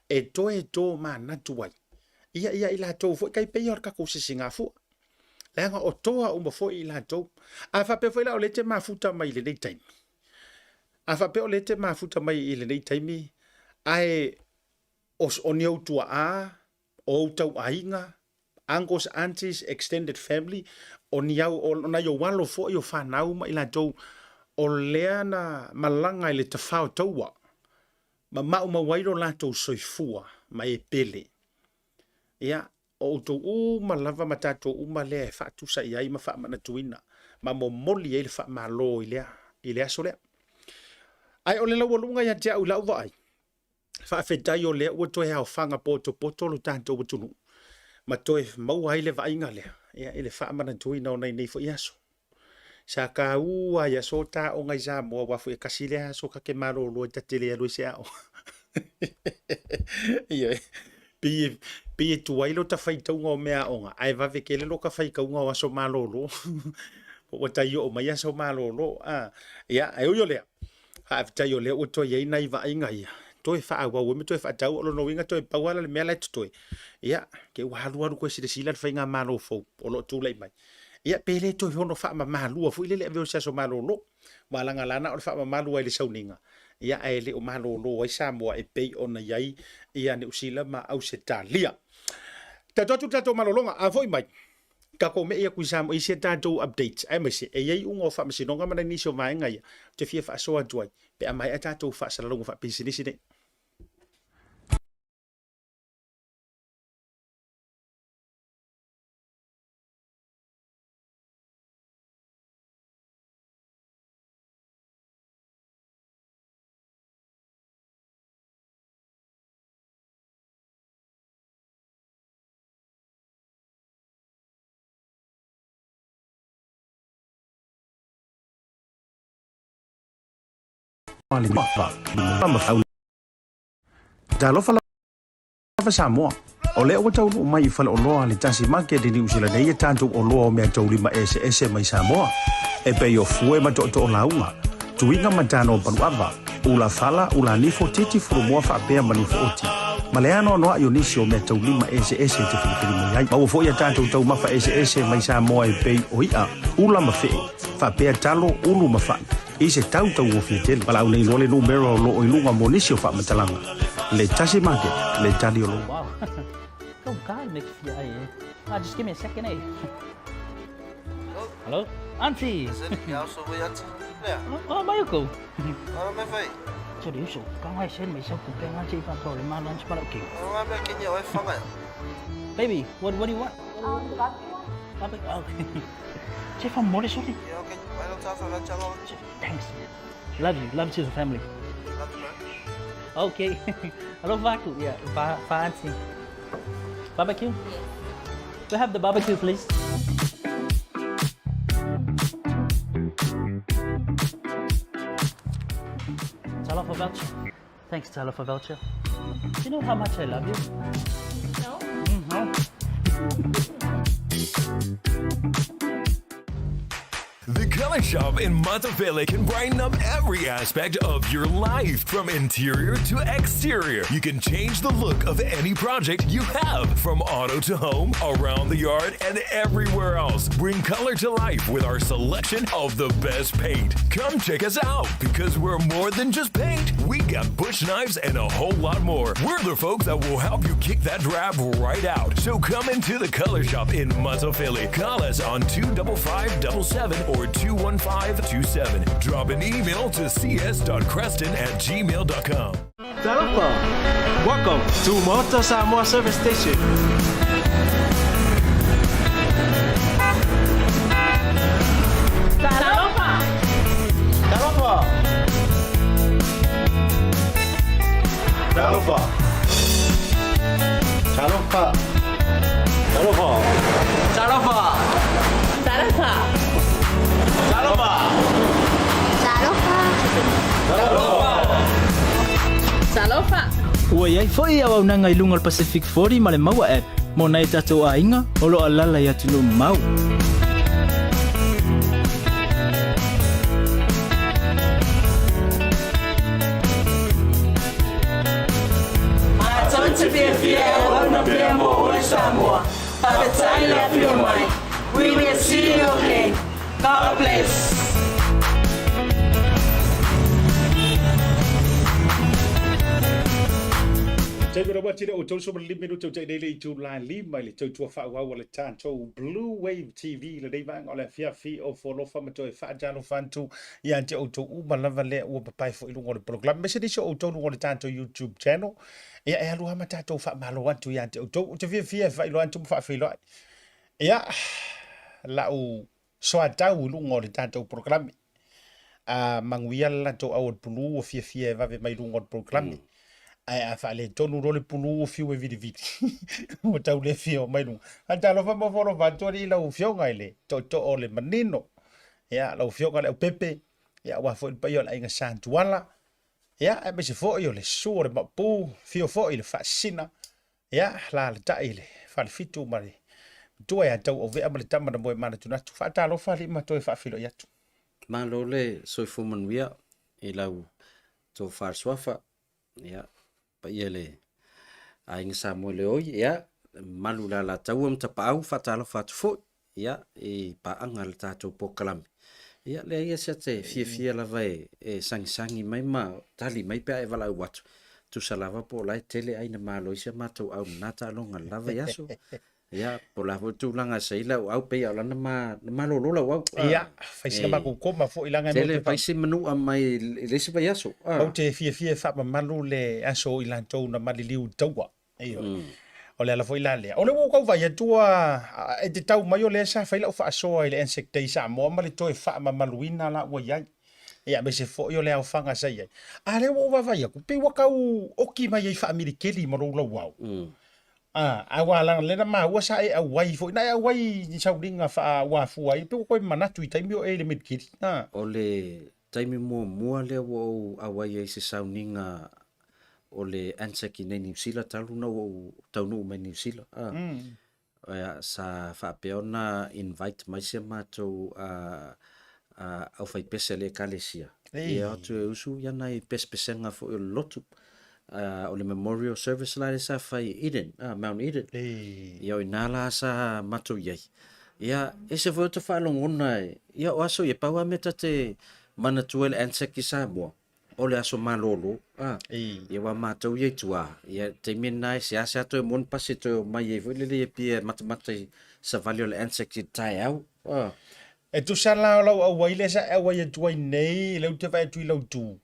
e toe tomanatu ai ia ia i latou foi, tai pei o le tatou sisigafua. Leaga o toa uma foi i latou. A faapea foi la o lea e te mafuta mai i lenei taimi, a faapea o lea e te mafuta mai i lenei taimi, ae o ni ou tuaa, o ou tauaiga, uncles, aunties, extended family, o ni au, o nai ou alo foi, o fanau ma i latou, o lea na malaga i le tafao taua, ma maumau ai lo latou soifua ma e pele. Ia, o outou uma lava ma tatou uma lea e faatusa i ai ma faamanatuina ma momoli ai le faamalo i lea, i le aso lea. Ae o le laualuga ia te au i lau vaai, faafetai o lea ua toe aofaga potopoto lo tatou atunuu ma toe maua ai le vaaiga lea, ia, i le faamanatuina o nai nei foi aso. Sa taua ai aso ta aoga i Samoa, aua foi e tasi lea aso ta te malolo ai ta te le alu ai se aoga. Ioe. Pei e, pei e tuai lo ta faitauga o mea aoga, ae vave tele lo ta faitauga o aso malolo. Ua tai oo mai aso malolo. Ah, ia, e ui o lea, Faafetai o lea ua toe i ai nai vaaiga ia, toe faaauau ai ma toe faatau. O lona uiga toe pau lava le mea la e totoe, ia, te ua alualu toe silasila le faigamalo fou o lo o tulai mai. Ia, pe le toe ono faamamalua foi lele avea o se aso malolo. Aua leaga la na o le faamamalu lava i le sauniga, ia, ae le o malolo ai Samoa e pei ona i ai ia Niu Sila ma Ausetalia. Tatou atu i le tatou malologa, a foi mai, tatou me'i atu i Samoa i isi a tatou updates, aemaise e i ai iuga o faamasinoga ma nai nisi o vaega ia ou te fia faasoa atu ai pe a maea tatou faasalalauga faapisinisi nei. Talofa lava Samoa, o lea ua taunuu mai i faleoloa a le Tasi Market i Niu Sila nei e tatou oloa o meataulima eseese mai Samoa, e pei o fue ma tootoo lauga, tuiga ma tano paluava, ula fala, ula nifo, titi, furumoa faapea ma nifo oti. ma le anoanoai o nisi o meataulima eseese e te filifili mai ai. Maua foi a tatou taumafa eseese mai Samoa e pei o i'a, ula ma fe'e, faapea talo, ulu ma fa'i, i se tau tauofie tele. Valaau nei loa le numera o lo o i luga mo nisi o faamatalaga. Le Tasi Market, le tali o lou. Wow. Go God make fia ai eh. Ah, just give me a second eh. Hello? Auntie. Oh, mai ko. 这里手刚开始没收股票，我这份做你妈乱七八糟给。Baby, what do you want? Barbecue. Okay. 这份没得说的。Thanks. Love you. Love to the family. Okay. Hello, Vaku. Yeah, Va, Va auntie. Barbecue? We have the barbecue, please. Talofa voucher. Thanks, Talofa voucher. Do you know how much I love you? No? No. The Color Shop in Monteville can brighten up every aspect of your life, from interior to exterior. You can change the look of any project you have, from auto to home, around the yard, and everywhere else. Bring color to life with our selection of the best paint. Come check us out because we're more than just paint. We got bush knives and a whole lot more. We're the folks that will help you kick that drab right out. So come into the Color Shop in Muscle Call us on 25577 or 21527. Drop an email to cs.creston@gmail.com. Talofa! Welcome to Maota Samoa Service Station. Talofa! Talofa! Talofa! Talofa! Talofa! Talofa! Talofa! Talofa! Talofa! Talofa! Ua i ai foi auaunaga i luga o le Pacific 40 ma le Maua app mo nai o tatou aiga o lo o alaala i atunuu mamao. Matou te fiafia e auauna pea mo oe Samoa. Faafetai le afio mai. We will see you again. God bless. Taimi ona ua tino o 35 minute o tai nei le itula e lima i le tautua faaauau a le tatou Blue Wave TV i lenei vaega o le afiafi o Folofa ma toe faatalofa atu ia te outou uma lava lea ua papae foi i luga o le polokalame. Aemaise nisi o outou luga o le tatou YouTube channel. Ia e alu lava ma tatou faamalo atu ia te outou. Ou te fiafia e faailoa atu ma faafeiloai. Ia, lau soatau i luga o le tatou polokalame. A manuia le latou au o le pulu ua fiafia e vave mai luga o le polokalame. Ae a faaletonu loa le pulu ua fiu e vilivili. Ua tau le fia oo mai luga. A talofa ma folofa atu alii lau afioga i le tootoo o le manino. Ia, lau afioga Leaupepe, ia aua foi le paia o le aiga Sa Tuala. Ia, aemaise foi o le susu o le Maopu, afio foi le Faasisina, ia, alaalatai le Falefitu ma le matua ia Tauauvea ma le tama na moe manatunatu. Faatalofa alii ma toe faafeiloai atu. Malo le soifua manuia i lau tofa le suafa, ia, paia i le aiga Samoa le oi, ia, malu i le Alataua ma Tapaau, faatalofa atu foi, ia, i paaga a le tatou polokalame. Ia, leai se te fiafia lava e sagisagi mai ma tali mai pe a e valaau atu, tusa lava po o la e tele ai na malo ai si a matou au na taaloga lava i aso. Ia, po o le a foi le tulaga e saili lau au, pei lava o la na malolo lau au. Ia, fai sina matou koma foi leaga e Tele, fai se manua mai i le isi vaiaso. Ou te fiafia e faamamalu le aso o i latou na maliliu i taua. Ioe. O le ala foi la lea. O lea ua ou tau vaai atu ua e te tau mai o lea sa fai lau faasoa i le Anzac Day Samoa ma le toe faamamaluina la ua i ai. Ia aemaise foi o le aofaga sa i ai. A lea ua ou vaavaai atu, pei ua tau oki mai ai faamilikeli ma lou lauao. A, aua leaga lea na maua sa e auai foi, na e auai i ni sauliga faa-uafua ai, pei ua toe manatu i taimi o e i le milikeli. A. O le taimi muamua lea ua ou auai ai i se sauniga o le Anzac i nei Niu Sila talu ona ua ou taunuu mai Niu Sila. A. Ia, sa faapea ona invite mai si a matou aufaipese a le Ekalesia. Ia o atu e usu ia nai pesepesega foi o le lotu. O le memorial service la lea sa fai i Eden, Mount Eden. Ia o ina la sa matou i ai. Ia, ese foi o ta faalogona e, ia o aso ia, pau lava mea ta te manatua i le Anzac i Samoa, o le aso malolo, a. Ia aua matou ia i tua, ia taimi lena e seasea toe maua ni pasi e toe omai ai foi lele i Apia e matamata i savali o le Anzac i le taeao, a. E tusa la o lau auai lea sa e auai atu ai nei, lea ou te vaai atu i lau tu,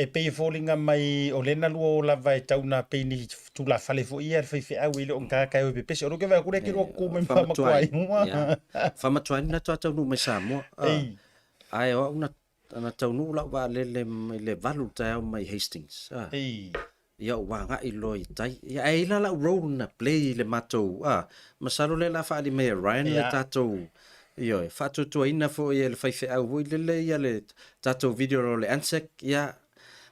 e pei e foliga mai o lea na lua o lava e tau na pei ni tulafale foi ia a le faifeau e le o ni tagata e o e pepese. O lea ou te vaai atu lea e te lua tu mai ma Famatua Ia. Famatua na toa taunuu mai Samoa. Ei. Ae o au na na taunuu lau vaalele mai le 8 le taeao mai Hastings. Ei. Ia ua agai loa i tai. Ia ae i ai la lau role na play i le matou, a, masalo lea o le a faaali mai e Ryan le tatou, ioe, faatuatuaina foi e le faifeau foi lele ia le tatou video o le ANZAC, ia,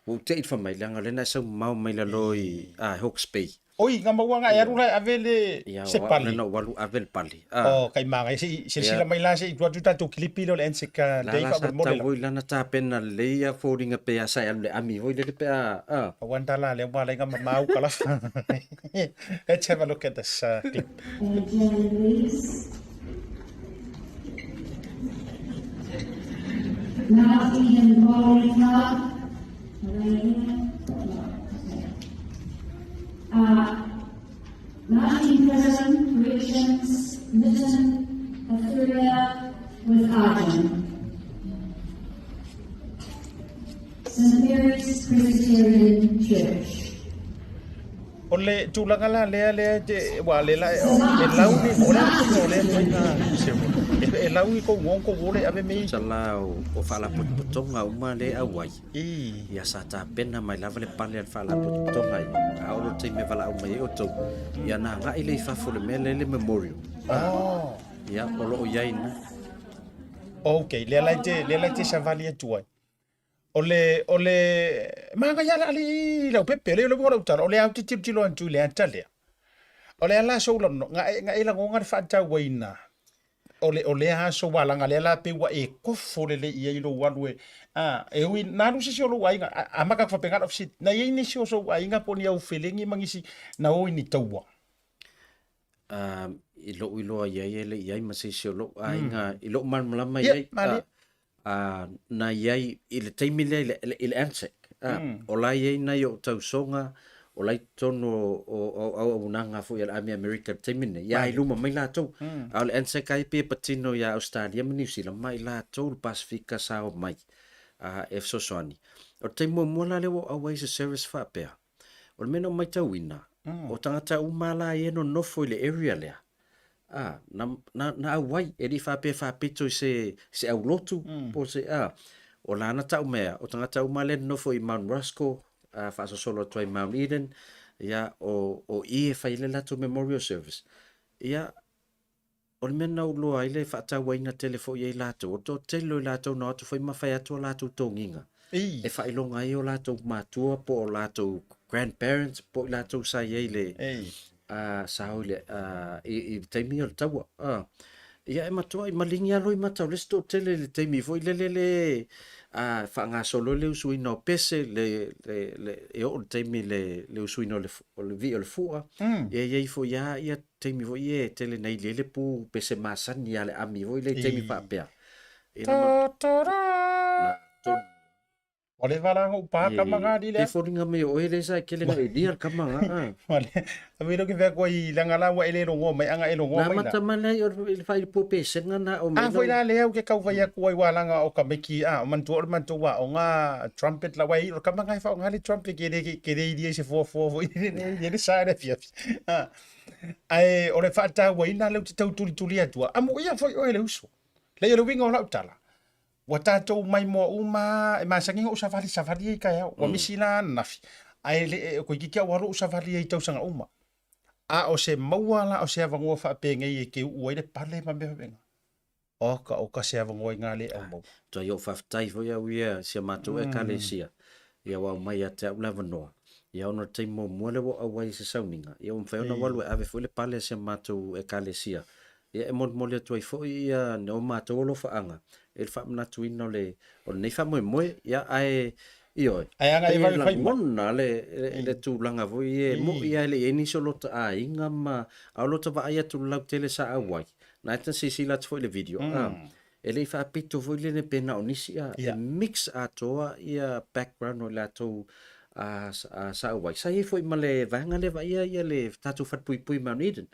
ua ou te i le fai mai, leaga o lea na e sau mamao mai lalo i, a, Hawke's Bay. Oi, nga maua nga e alu la e ave le Ia, se o au pali. lena ua alu ave le pali. Ah. Oh, kai manga se i silasila mai la se i tuu atu tatou kilipi lea o le Anzac La Day la sa faamolemole tau la. foi lana tapena lelei ia foliga pe a sa e alu i le ami foi lele pe a, ah. Aua tala lea ua alai nga mamau ka lafa. Let's have a look at this clip. Jen Rees. Mount Eden Bowling Club. Are they here? No. Okay. Martin Prison, Corrections, Nitin Kathuria with Arjun. St Mary's Presbyterian Church. O le tulaga la lea lea te ua le la e lau ni o le o le faiga ceremony. E lau i kou ngon kou ole ave mei. Tusa la o Faalapotopotoga uma lea e auai. I. Ia sa tapena mai lava le pale a le Faalapotopotoga ia, a oo loa le taimi e valaau mai ai outou, ia na agai lea i fafo i le mea lea i le memorial. Oh. Ia, o lo o i ai ina. Okay, lea la e te, lea la e te savali atu ai. O le, o le, manaia le alii leaupepe, le uiga o lau tala, o le au te tilotilo atu i le ata lea. O le ala aso ula no, nga e, nga e lagoga le faatauaina, o le, o lea aso ua laga lea la pei ua e kofo lelei i ai lou alu e, a, e ui, na alu se isi o lou aiga, a, amata atu faapena lau fesili, na i ai nisi o sou aiga po o ni au felegi ma nisi na o i ni taua? A, i lou iloa i ai e le i ai ma se isi o lou aiga i lou malamalama i ai, Malie. a, na i ai i le taimi lea i le, i le ANZAC, a, o la e i ai nai ou tausoga, o la e i totonu o, o auaunaga foi a le Army Amerika i le taimi lenei, ia i luma mai latou. A o le ANZAC lava e pei e patino ia Ausetalia ma Niu Sila, ma i latou le Pasefika sa omai, a, e fesoasoani. O le taimi muamua la lea ua ou auai i se service faapea, O le mea na ou matauina, o tagata uma la ia e nonofo i le area lea, a, na, na, na auai, e le i faapea e faapito i se, se aulotu, po o se, a, o lana tau mea, o tagata uma lea e nonofo i Mount Roskill, a, faasosolo atu ai i Mount Eden, ia, o, o i e fai ai le latou memorial service. Ia, O le mea na ou loa ai le faatauaina tele foi e i latou, o le toatele o i latou na o atu foi ma fai atu a latou togiga e faailoga ai o latou matua po o latou grandparents po o i latou sa i ai i le sa o i le i le taimi o le taua. Ia e matua i maligi lava loa i mata o le isi toatele i le taimi foi lele le faagasolo ai le usuina o pese le e oo i le taimi le le usuina o le vii o le fua, ia e i ai foi lava ia taimi foi ia e tele na ili ai le pu pese masani a le ami foi lea i taimi faapea. Ia na tonu. Ua leva la ona ou pa kama nga li lea. Te foliga mai o oe lea sa e kele na ilia le kama nga. Ave lo ke vea koe i langa la ua e le logoa mai anga e logoa Na mai la. mata mai lea i le failipua pesega na o mai. A foi la lea ou ke kau fai atu ai ua langa o ka meki a o manatua o le matou aoga trumpet la ua i o le kama nga e faaaoga le trumpet ke le ke le ilia i se fuafua foi le le sa le afiafi. A ae o le faatauaina lea ou te tau tulituli atua amuia foi oe le uso. Leai o le uiga o lau tala Ua tatou maimoa uma e masani ona ou savali savali ai i taeao. Ua misi la ananafi, ae le toeitiiti lava ua alu ou savali ai i tausaga uma. A o se maua la o se avanoa faapenei e te uu ai le pale ma mea faapena, oka oka se avanoa i na le au maua. Tuai ou faafetai foi au ia i si a matou Ekalesia, ia ua aumai ia te au le avanoa. Ia ona o le taimi muamua lea ua ou auai i se sauniga, ia ua mafai ona ou alu e ave foi le pale a si a matou Ekalesia. Ia e molimoli atu ai foi ia o matou alofaaga i le faamanatuina o le o lenei faamoemoe. Ia ae Ioe. Ae agai e vave fai mai. Lagona le tulaga foi e moi lava e le i ai nisi o lota aiga ma, a o lota vaai atu i le lautele sa auai, na e ta silasila atu foi i le video, a, e le i faapito foi lele pe na o nisi, a, e mix atoa ia background o i latou sa auai. Sa i ai foi ma le vaega lea vaaia ia le tatou falepuipui i Mount Eden.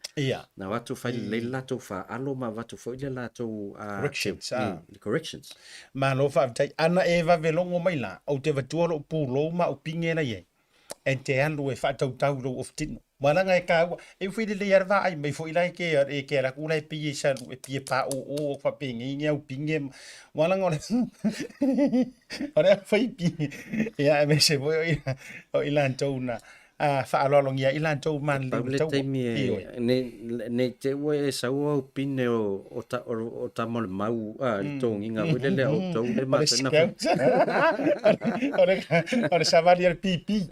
Na o atu fai lelei le latou faalo ma avatu foi le latou Corrections, a. le corrections. Malo faafetai. Ana e vave logo mai la, ou te avatua lou pulou ma au pine la i ai, e te alu e faatautau i lou ofutino. Ua laga e kāua, e ufei lelei lava le vaai mai foi la e ke, e ke ala atu la e pei e salu, e pei e paoo au faapenei ni au pine ma, ua laga o le, o le aufai pine, ia aemaise foi o i, o i latou na faaaloalogia ai i latou Pau maliliu le taua. taimi e, Ioe. nei, nei te i ua e sau au pine o, o, ta, o, o tama o le mau, a, i le togiga foi lele a outou le O le masani na fai. scout. O le, o le savali a le pipi.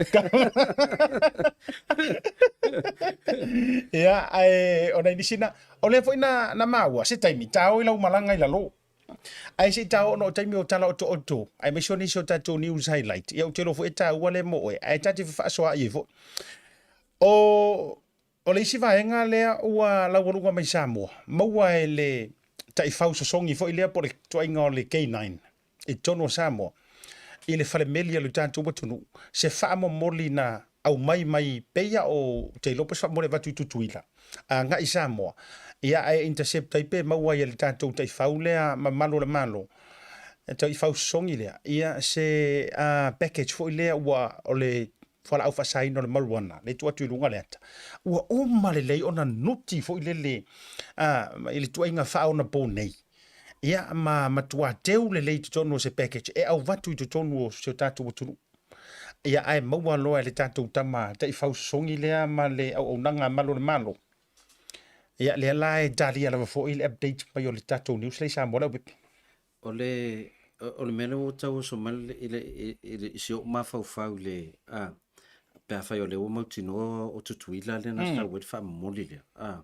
Ia, ae o nai nisi na, o lea foi na, na maua, se taimi, tao i lau malaga i lalo. Ae se i tao ona o taimi o tala otooto, aemaise o nisi o tatou news highlight, ia ou te iloa foi e taua lea mo oe, ae ta te fefaasoaai ai foi. O, o le isi vaega lea ua laualuga mai Samoa, maua e le taifau sosogi foi lea po o le tuaiga o le K9 i totonu o Samoa, i le falemeli a lo tatou atunuu, se faamomoli na aumai mai pei a o ou te iloa po o se faamomoli e avatu i Tutuila agai i Samoa, ia ae intercept ai pe maua ai e le tatou taifau lea mamalu o le Malo, taifau sosogi lea, ia se package foi lea ua o le fualaau faasaina o le marijuana lea e tuu atu i luga le ata, ua uma lelei ona nuti foi lele i le tuaiga faaonaponei. Ia, ma matua teu lelei i totonu o se package e avatu i totonu o si o tatou atunuu. Ia, ae maua loa e le tatou tama taifau sosogi lea ma le auaunaga a malu o le Malo. Ia, lea la e talia lava foi le update mai o le tatou news lea i Samoa Leaupepe. O le, o le mea lea ua tau oso mai i le, i le, i si ou mafaufau i le, a, pe afai o lea ua mautinoa o Tutuila lea na sau ai le faamomoli lea, a,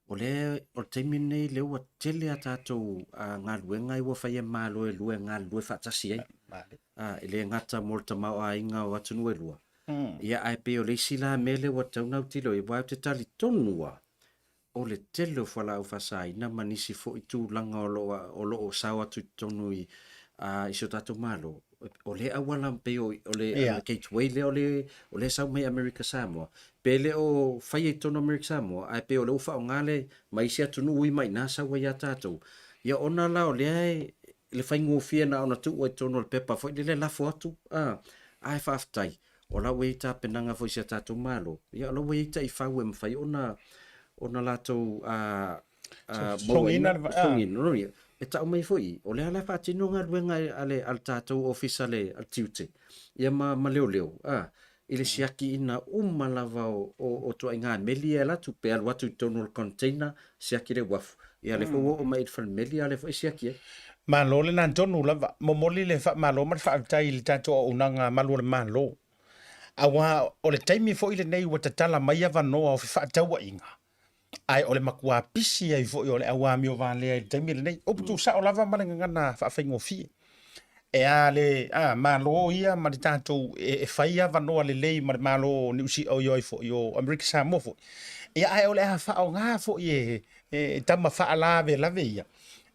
O le, o le taimi lenei lea ua tele a tatou galuega ua fai e Malo e lua e galulue faatasi ai. E le gata mo le tamaoaiga o atunuu e lua. Ia ae pei o le isi la mea lea ua tatau ona autilo i ai, aua ou te talitonu lava, o le tele o fualaau faasaina ma nisi foi tulaga o lo o, o lo o sao atu i totonu i, i si o tatou Malo, o lea auala pei o, o le, yeah. gateway lea o le, o lea sau mai Amerika Samoa, pe le o faia i totonu o Amerika Samoa, ae pei o lea ua faaaoga le ma isi atunuu ui mai ina sau ai ia tatou. Ia ona la o lea e, le faigofie na ona tuu ai i totonu o le pepa foi lele lafo atu, a, ae faafetai, o la ua i ai tapenaga foi i si a tatou Malo, ia o la ua i ai taifau e mafai ona, ona latou, a, Sogiina le Sogiina, e tau mai foi, o lea la e faatino galuega a le, a le tatou ofisa le, a le tiute, ia ma, ma leoleo, a, i le siakiina uma lava o, o, o tuaiga meli e alu atu, pe alu atu i totonu o le container, siaki le uafu, ia lea foi ua oo mai i le falemeli, a lea foi e siaki ai. Malo lena tonu lava. Momoli le faamalo ma le faafetai i le tatou auaunaga malu o le Malo. Aua o le taimi foi lenei ua tatala mai avanoa o fefaatauaiga, ae o le matua pisi ai foi o le au amio valea i le taimi lenei. Upu tuusao lava ma le gagana faafaigofie. E a le a, Malo ia ma le tatou e, e fai avanoa lelei ma le Malo o Niu Si, o ai foi o Amerika Samoa foi. Ia ae o le a faaaoga foi e, e tama faalavelave ia.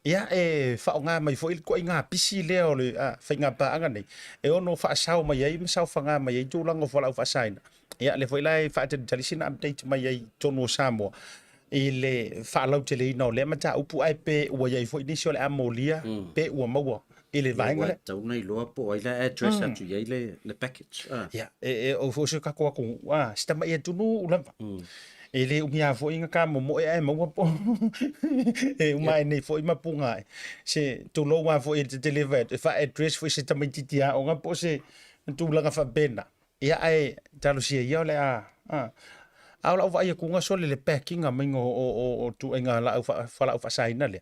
Ia e faaaoga mai foi le ituaiga pisi lea o le a, faiga paaga nei e ono faasao mai ai ma saofaga mai ai tulaga o fualaau faasaina. Ia, lea foi la e faatalitali sina update mai ai i totonu o Samoa i le faalauteleina o lea mataupu, ae pe ua i ai foi nisi o le a molia pe ua maua i le vaega lea. Ua tatau ona iloa po o ai la e address atu i ai le package. Ia, e, o foi se tatou atunuu, a, si tamai atunuu lava. E le umi lava foi na ta momoe ae maua po e uma ae nei foi ma puga ae. Se tulou lava foi e te deliver atu, e faa-address foi se tamaitiiti aoga po o se tulaga faapena. Ia ae talosia ia o le a, a, a o lau vaai atuga sole le packing-a maiga o, o, o, o tuaiga laau fa, fualaau faasaina lea.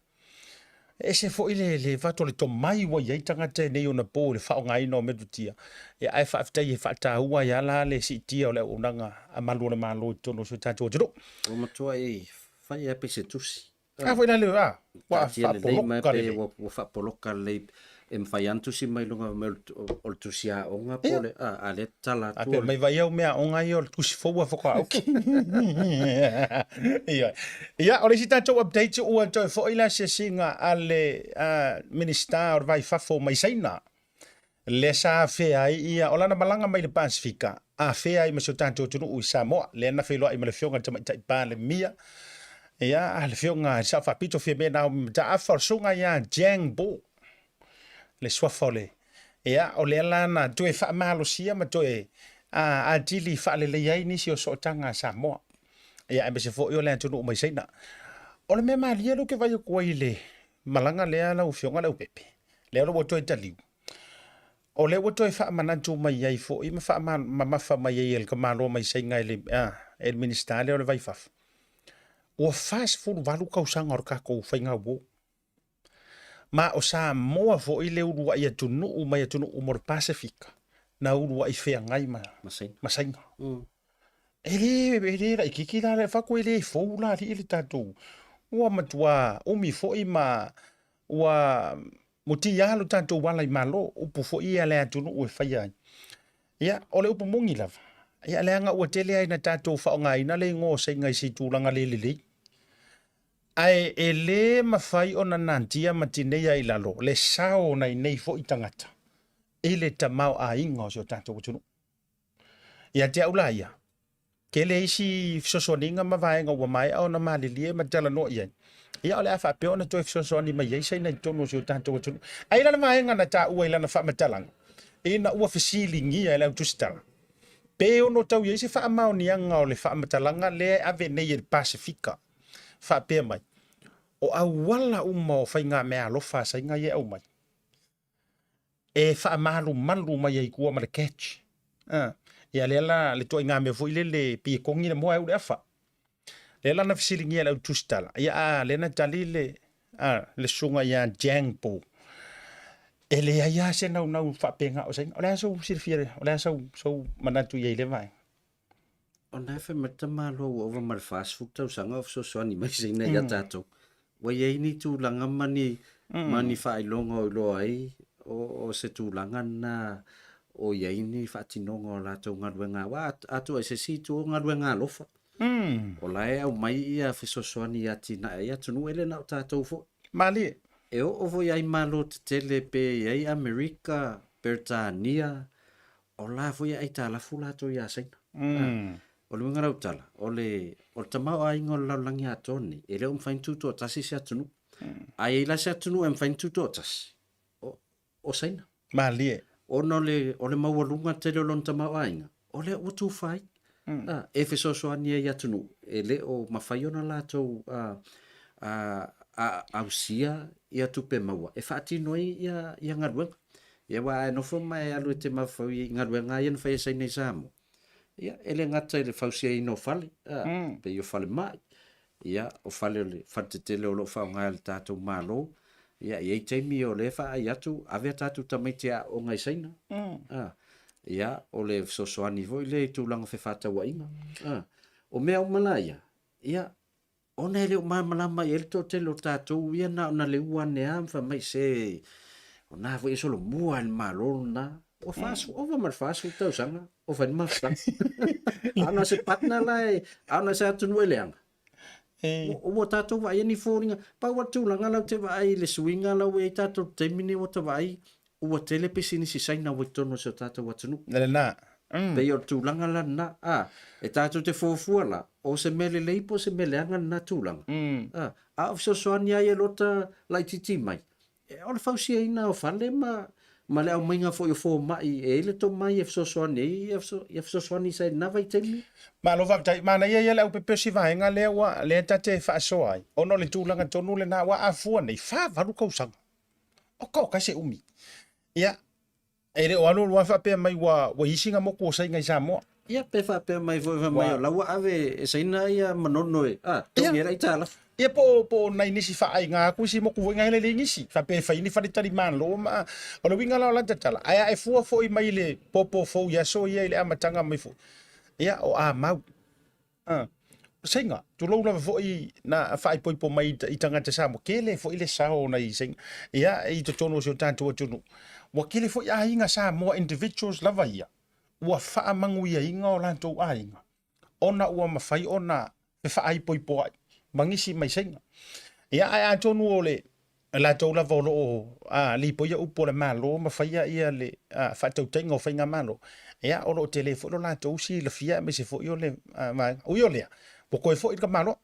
E ese foi le, le vato le tomai ua i ai tagata i nei ona po i le faaaogaina o metotia. Ia ae faafetai e faataua ai lava la le siitia o le auaunaga a malu o le Malo i totonu o si o tatou atunuu. Ua matuai fai lava pei se tusi. A foi la le, a, ua Taatia lelei mai faapoloka pe lelei. ua, ua faapoloka lelei. E mafai lava ona tusi mai i luga o o le tusi aoga po o le, a, a lea e tatala atu. A pe mai vai au mea aoga ia o le tusi fou a faatoa oki. Ioe. Ia, o le isi tatou update ua toe foi le asiasiga a le Minisita o le Va i Fafo mai Saina, lea sa afea ai ia, o lana malaga mai le Pasefika, afea ai ma si o tatou atunuu i Samoa, lea na feiloai ma le Afioga i le Tamaitai Palemia, ia, le Afioga i le Sao Faapito Fiame Naomi Mataafa, o le Susuga ia Jiang Bo, le suafa o le, ia, o lea la na toe faamalosia ma toe atili faaleleia ai nisi o sootaga a Samoa, ia, aemaise foi o le atunuu mai Saina. O le mea malie lea ou te vaai atu ai i le malaga lea lau Afioga Leaupepe, lea ua toe taliu, o lea ua toe faamanatu mai ai foi ma faamamafa mai ai e le tamaloa mai Saina e le, e le Minisita lea o le Va i Fafo, ua 48 tausaga o le tatou faigauo. Ma o Samoa foi le uluai atunuu mai atunuu uma o le Pasefika na uluai feagai ma, ma Saina. E le, e le laitiiti la le fatu, e le fou la alii le tatou. Ua matua umi foi ma ua mutia lo tatou ala i Malo, upu foi ia le atunuu e faia ai. Ia, o le upu moni lava, ia leaga ua tele ai na tatou faaaogaina le igoa o Saina i se tulaga le lelei. Ae e le mafai ona natia ma tineia i lalo le sao o nai nei foi tagata i le tamaoaiga o si o tatou atunuu. Ia te au la ia, tele isi fesoasoaniga ma vaega ua maea ona malilie ma talanoa i ai, ia o le a faapea ona toe fesoasoani mai ai Saina i totonu o si o tatou atunuu. Ae i lana vaega na taua i lana faamatalaga, ina ua fesiligia e le au tusitala, pe ono tau i ai se faamaoniaga o le faamatalaga lea e ave nei e le Pasefika, faapea mai, o auala uma o faigameaalofa a Saina ia e aumai, e faamalumalu mai ai tua ma le catch. Ah, ia lea la le ituaiga mea foi lele pei e togi le moa e au le afa. Lea la na fesiligia e le au tusitala, ia a lea na tali le, a, le susuga ia Jiang Po. E leai lava se naunau faapena o Saina. O le a sou silafia, o le a sou, sou manatu i ai i lea vaega? O lena e fai mai le tamaloa ua ova ma le 40 tausaga o fesoasoani mai Saina ia tatou. Ua i ai ni tulaga ma ni, ma ni faailoga o iloa ai o, o se tulaga lena o i ai ni faatinoga o latou galuega. Aua a tuu ai se isi itu o galuega alofa. O la e aumai ia fesoasoani i atinae ai atunuu, e le na o tatou foi. Malie. E oo foi i ai Malo tetele pe i ai Amerika, Peretania, o la foi e aitalafu latou ia Saina. O le uiga o lau tala, o le, o le tamaoaiga o le lalolagi atoa lenei, e le o mafai ona tutoatasi se atunuu. A i ai la se atunuu e mafai ona tutoatasi, o, o Saina. Malie. Ona o le, o le maualuga tele o lona tamaoaiga, o lea ua tufa ai. A, e fesoasoani ai i atunuu e le o mafai ona latou a, a, a, ausia ia tupe maua e faatino ai ia, ia galuega. Ia aua a e nofo ma e alu e te mafaufau i galuega lava ia na fai e Saina i Samoa, ia e le gata i le fausiaina o fale, a, pei o falemai, ia o fale o le fale tetele o lo o faaaoga e le tatou Malo, ia e i ai taimi o lea e faaai atu, ave a tatou tamaiti e aooga i Saina, a, ia o le fesoasoani foi lea i tulaga o fefaatauaiga, a. O mea uma la ia, ia Ona e le o malamalama i ai le toatele o tatou ia na ona leua ane lava ma fai mai, se o na foi e solomua i le Malo lena. Ua 40, ova ma le 40 tausaga o fai le mafutaga. A na o se partner la e, a na o se atunuu e leaga. Ua tatou vaaia ni foliga. Pau lava le tulaga la ou te vaai i le suiga la ua i ai tatou i le taimi lenei ua ta vaai ua tele pisinisi Saina ua i totonu o si o tatou atunuu. Lena. Pei o le tulaga la lena. A, e tatou te fuafua la, o se mea lelei po o se mea leaga lena tulaga. A, a o fesoasoani lava ia lota laitiiti mai, o le fausiaina o fale ma, ma le aumaiga foi o fomai e i ai le tomai e fesoasoani ai ia fesoasoani sa i lena vaitaimi. Malo faafetai. Manaia ia le aupepe o si vaega lea ua, lea ta te faasoa ai, ona o le tulaga tonu lena, aua a fua nei, 48 tausaga. Oka oka se umi. Ia, e le o alu alu lava faapea mai ua, ua isi na moku o Saina i Samoa. Ia, pe faapea mai foi fai mai o la ua ave e Saina ia Manono e, a, togi ai le aitalafu. Ia, po, po o nai nisi faaaiga atu isi moku foi na hele le nisi, faapea e fai ni faletalimalo ma, o le uiga la o lata tala, ae a e fua foi mai le popo fou i aso ia i le amataga mai foi, ia, o amau. Saina, tulou lava foi na faaipoipo mai i tagata Samoa, tele foi le sao o nai Saina, ia, i totonu o si o tatou atunuu. Ua tele foi aiga Samoa, individuals lava ia, ua faamanuiaina o latou aiga, ona ua mafai ona fefaaipoipoai ma nisi mai Saina. Ia, ae atonu o le latou lava o lo o lipoia upu o le Malo ma faia ia le faatautaiga o faigamalo, ia o lo o tele foi lo latou silafia aemaise foi o le vaega. Ui o lea, ua toe foi le tamaloa.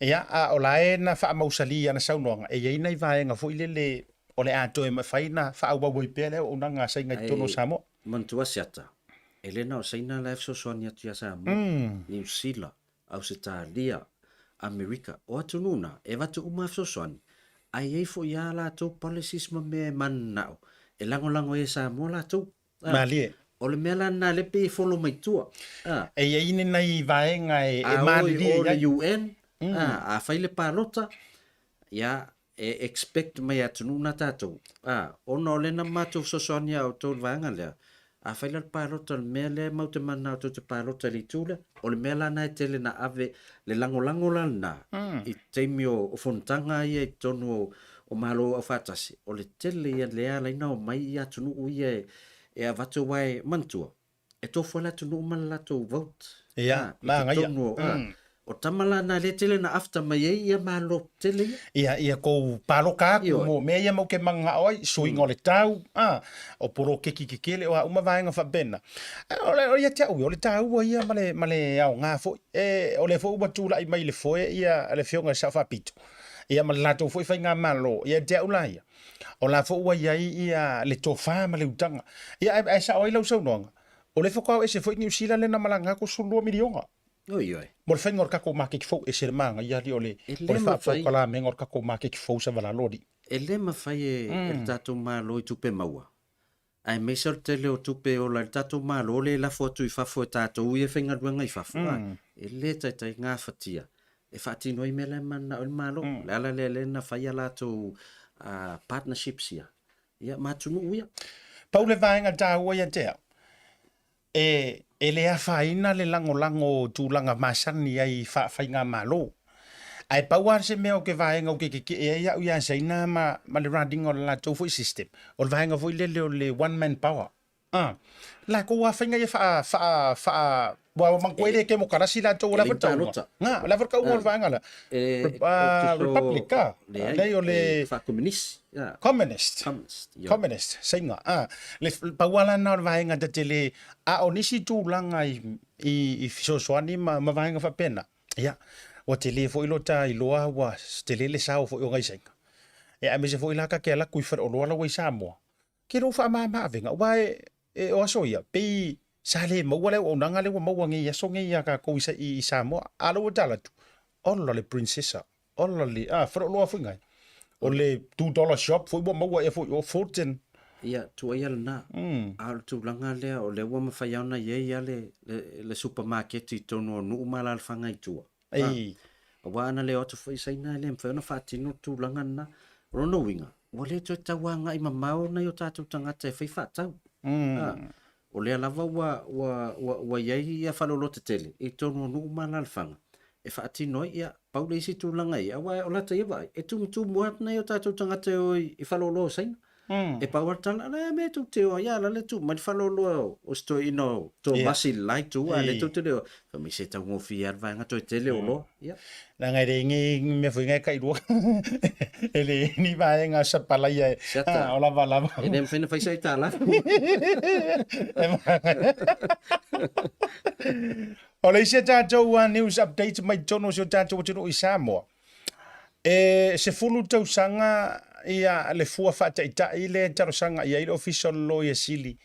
Ia, a o la e na faamausali i ana saunoaga, e i ai nai vaega foi lele o le a toe mafai ona faaauau ai pea le auaunaga a Saina i totonu o Samoa. Manatua Siata, e le na o Saina la e fesoasoani atu ia Samoa, Niu Sila, Ausetalia, Amerika, o atunuu na, e avatu uma a fesoasoani, ae i ai foi a latou policies ma mea e mananao e lagolago ai e Samoa latou. A, Malie. O le mea la lena lea pei e follow mai tua. A. E i ai ni nai vaega e A o i malilie o i ai. le UN, a, a fai le palota, ia, e expect mai e atunuu na tatou, a, ona o lea na matou fesoasoani ia outou i le vaega lea, afai la le palota o le mea lea matou te mananao tou te palota i le itu lea, o le mea la lena e tele na ave le lagolago la lena i taimi o fonotaga ia i totonu o Malo Aufaatasi, o le tele ia lea e ala ai ona omai ia atunuu ia e avatu aua e manatua, e tofu lava le atunuu ma le latou vote. Ia, Ah, i manaia. totonu o, ah, o tama la na lea tele na after mai ai ia Malo tele ia. Ia, ia kou paloka atu Ioe. mo mea ia mau ke mananao ai, suiga o le tau, ah, o polokeki kekele, o a uma vaega faapena. O le, o ia te au ia, o le taua ia ma le, ma le aoga foi. E, o lea foi ua tulai mai i le foe ia le Afioga i le Sao Faapito, ia ma le latou foi faigamalo, ia te au la ia, O la foi ua i ai ia le tofa ma le utaga. Ia ae, ae sao ai lau saunoaga, o lea faatoa o ese foi Niu Sila lea na malaga atu 12 miliona. Oi oi. Mo le faiga o le tatou maketi fou, ese le manaia alii o le, E o le le mafai. faapolokalameina o le tatou maketi fou Savalalo alii. E le mafai e, e le tatou Malo i tupe maua Aemaise o le tele o tupe e ola ai le tatou Malo lea e lafo atu i fafo e tatou ia e faigaluega i fafo, a, e le taitai gafatia e faatino ai mea la e mananao ai le Malo. O le ala lea lea na fai a latou partnerships ia, ia ma atunuu ia. Pau le vaega taua ia te au, e, e le afaina le lagolago o tulaga masani ai i faafaigamalo. Ae pau lava se mea o ke vaega ou ke keke'e ai au ia Saina ma, ma le running o le latou foi system, o le vaega foi lele o le one man power. Ah, latou lava faiga ia faa, faa, faa, ua manatua e le kemokarasi latou, o le a foi le tauga? Nga, o le a foi le tauga o le vaega lea? Republic, ah, leai o le Faakominisi. Communist. Communist, Saina. Ah, le pau lava lena o le vaega tetele, a o nisi tulaga i, i, i fesoasoani ma, ma vaega faapena, ia, ua tele foi lo ta iloa ua tele le sao foi o nai Saina. Ia, aemaise foi la ta te alu atu i faleoloa la ua i Samoa, Ke lou faamama avega, aua e, e, o aso ia, pei sa le maua le auaunaga lea ua maua nei i aso nei ia tatou i, i Samoa. A lea ua tala atu, ola le princessa, ola le, a, faleoloa foi nai. O le $2 shop foi ua maua ea foi o Fulton. Ia, tuuaia lena. A o le tulaga lea, o lea ua mafai lava ona i ai lava le, le, le supamaketi i totonu o nuu ma alaalafaga i tua. Ei. Aua ana le o atu foi Saina e le mafai ona faatino le tulaga lena. O lona uiga, ua le toe tau agai mamao nai o tatou tagata e fai faatau. A, o lea lava ua, ua, ua, ua i ai ia faleoloa tetele i totonu o nuu ma alaalafaga e faatino ai. Ia, pau le isi tulaga ia, aua o lata ia vaai, e tumutumu lava nai o tatou tagata e o i faleoloa o Saina. E pau lava le tala, o le a mea tou te o ai, a la le tuu mai le faleoloa o si toeaina o Tomasi i le la itu, a o lea tou te le o ai. Fai mai se taugofie lava le vaega toe tele oloa. Ia. Leaga e leai ni mea foi na e tailua, e leai ni vaega sapalaia e, Siata. o lava lava. E le mafai ona fai se aitalafu. O le isi a tatou news update mai totonu o si o tatou atunuu i Samoa, E 10 tausaga ia le fua faataitai lea e talosaga i ai le Ofisa o le Loia Sili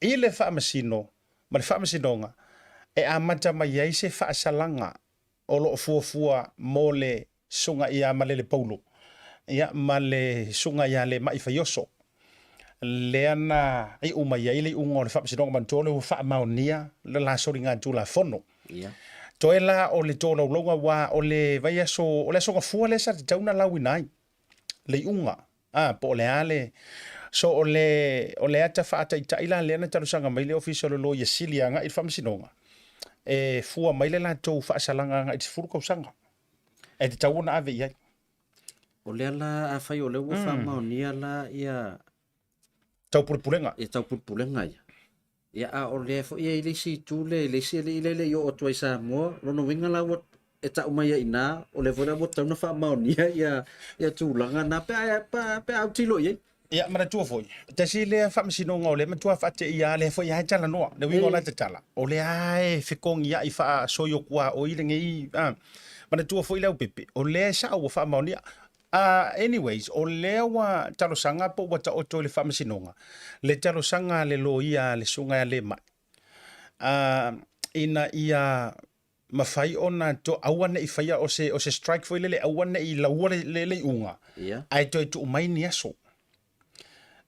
i le Faamasino ma le Faamasinoga e amata mai ai se faasalaga o lo o fuafua mo le Susuga ia Malele Paulo ia ma le Susuga ia Lemai Faioso lea na iu mai ai le iuga o le Faamasinoga Manatua lea ua faamaonia le la soligatulafono. Ia. Toe la o le tolaulauga aua o le vaiaso, o le Aso Gafua lea sa tatau ona lauina ai le iuga, a, po o le a le... So o le, o le ata faataitai la lea na talosaga mai le Ofisa o le Loia Sili agai i le Faamasinoga, E fua mai le latou faasalaga agai i le 10 tausaga e tatau ona ave i ai. O lea la afai o lea ua faamaonia la ia Taupulepulega. Ia taupulepulega ia. Ia a o lea foi e i ai le isi itu lea i le isi alii lea e le i oo atu ai i Samoa, lona uiga la ua e tau mai ai i ina, o lea foi la ua tatau ona faamaonia ia ia tulaga na pe a pe a autilo i ai. Ia, manatua foi, tasi lea faamasinoga o lea matua faateia lea foi lava e talanoa, le uiga o la e tatala, o lea lava e fekogiai faasoiokuaoi lenei, a. Manatua foi le aupepe, o lea e sao ua faamaonia. Anyways, o lea ua talosaga po ua taoto i le faamasinoga le talosaga a le loia a le susuga ia Lemai, ina ia mafai ona to, aua ne i faia o se, o se strike foi lele, aua ne i laua le, le, le iuga, Ia. ae toe tuu mai ni aso.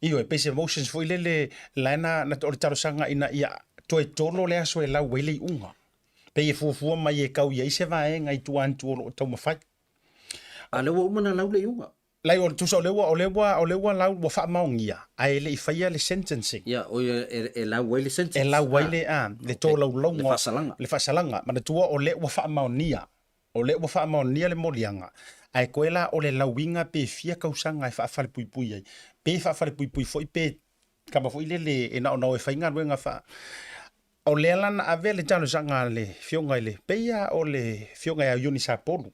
Ioe, pei se motions foi lele, la e na, na, o le talosaga ina ia toe tolo le aso e lau ai le iuga. Pei e fuafua mai e kau i ai se vaega i tua atu o lo o taumafai. A lea ua uma ona lau le iuga. Lai o tusa o lea ua o lea ua o lea ua lau ua faamaonia ae le i faia le sentencing. Ia, o ia e, e lau ai le sentence. E lau ai le a le tolaulauga Le faasalaga. Le faasalaga. Manatua o lea ua faamaonia. O lea ua faamaonia le moliaga. Ae koe la o le lauiga pe fia tausaga e faafalepuipui ai. Pe faafalepuipui foi pe kama foi lele e na ona o e fai galuega faa O lea la na ave le talosaga a le Afioga i le, pei lava o le Afioga ia Iuni Sapolu,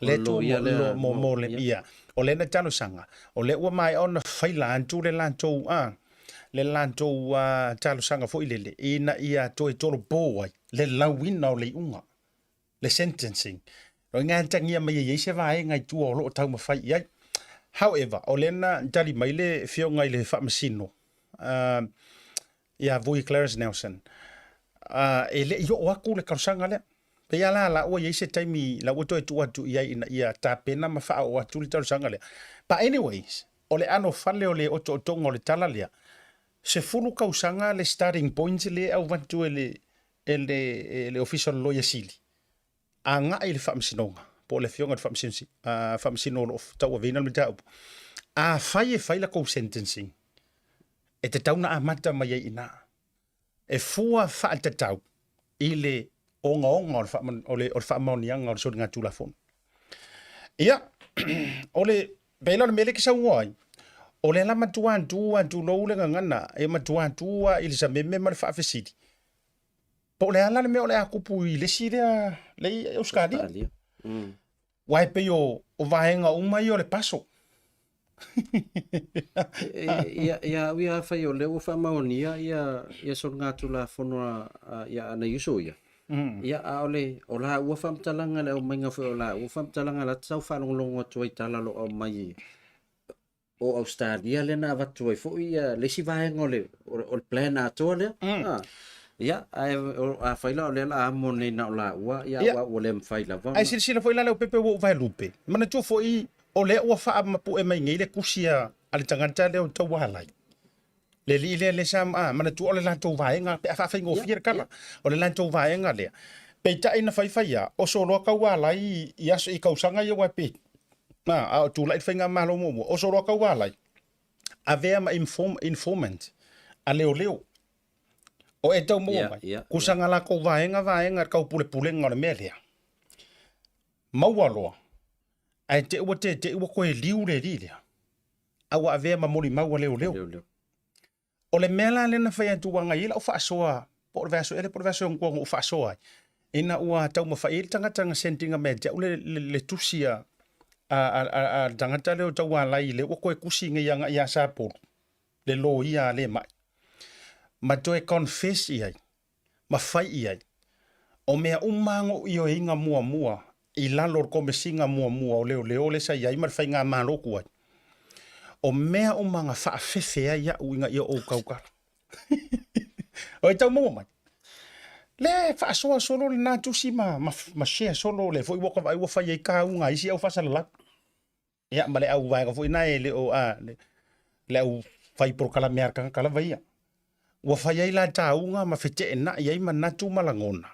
lea tu loia lea, mo, mo le, ia, o lea na talosaga, o lea ua maea ona faila atu le latou, a, le latou talosaga foi lele, ina ia toe tolopo ai le lauina o le iuga. le sentencing. O i atagia mai e i ai se vaega i tua o lo o taumafai i ai. However, o lea na tali mai le Afioga i le Faamasino, ia Vui Clarence Nelson, e le i oo atu le talosaga lea. Pei lava la, la ua i ai se taimi la ua toe tuu atu i ai ina ia tapena ma faaoo atu le talosaga lea. But anyways, o le ano fale o le otootoga o le tala lea, 10 tausaga le starting point lea e avatu e le e le, e le Ofisa o le Loia Sili, agai i le Faamasinoga, po o le Afioga i le Faamasino, Faamasino o lo o tauaveina le mataupu. Afai e fai latou sentencing, e tatau ona amata mai ai i ina. E fua faatatau i le ogaoga o le, faama, o le, o le faamaoniaga o le soligatulafono. Ia, o le, pei la o le mea lea e te saunoa ai, o lea la matua tu atu lou le gagana, e matua tu lava i le sameme ma le faafesili, Po o le a la le mea o le a tupu i le isi lea le i Ausetalia. Australia. Aua e pei o, o vaega uma ia o le paso. Ia, ia au ia afai o lea ua faamaonia ia, ia soligatulafono a, a, ia a nai uso ia. Ia, a o le, o laua faamatalaga le aumaiga foi o laua faamatalaga la te tau faalogologo atu ai i tala o lo o aumai o Ausetalia lea na avatu ai foi ia le isi vaega o le, o le, o le plan atoa lea. Ah. Ia, ae o- afai la o lea o le a amo nei na o laua, ia Ia. aua ua le mafai lava Ae ona. silasila foi la Leaupepe ua ou vaelupe, manatua foi o lea ua faamapue mai nei le tusi a, a le tagata lea o Taualai. Le alii lea lea sa, a, manatua o le latou vaega, pe a faafaigofie le tala, o le latou vaega lea. Peitai na faifai lava, oso loa Taualai i aso, i tausaga ia aua pe, a, a o tulai le faigamalo muamua, oso loa Taualai, avea ma inform, informant a leoleo. O e tau maua mai, kusa nga latou vaega vaega i le taupulepulega o le mea lea. Maua loa, ae te i ua tete'i ua toe liu le alii lea, a ua avea ma molimau a leoleo. Leoleo. O le mea la lea na fai atu agai ai lau faasoa, po o le vaiaso ea po o le vaiaso ona tua na ou faasoa ai, ina ua taumafai ai le tagata na send ina mai ia te au le, le, le tusi a, a, a, a, a le tagata lea o Taualai lea ua toe tusi nei agai ia Sapolu, le loia a Lemai, ma toe confess i ai, ma fai i ai. O mea uma lava na ou ioeina muamua i lalo o le Komesina muamua o Leoleo lea sa i ai ma le Faigamalo tuai, o mea uma na faafefe ai au ina ia ou tautala. O e tau maua mai. Le faasoa solo lena tusi ma, ma, ma share solo le foi ua ka vaai ua fai ai kāuga a isi au faasalalau. Ia, ma le au vaega foi na e le o, a, le, le au fai polokalame a le tagata lava ia. Ua fai ai la tāuga ma feteenai ai manatu ma lagona.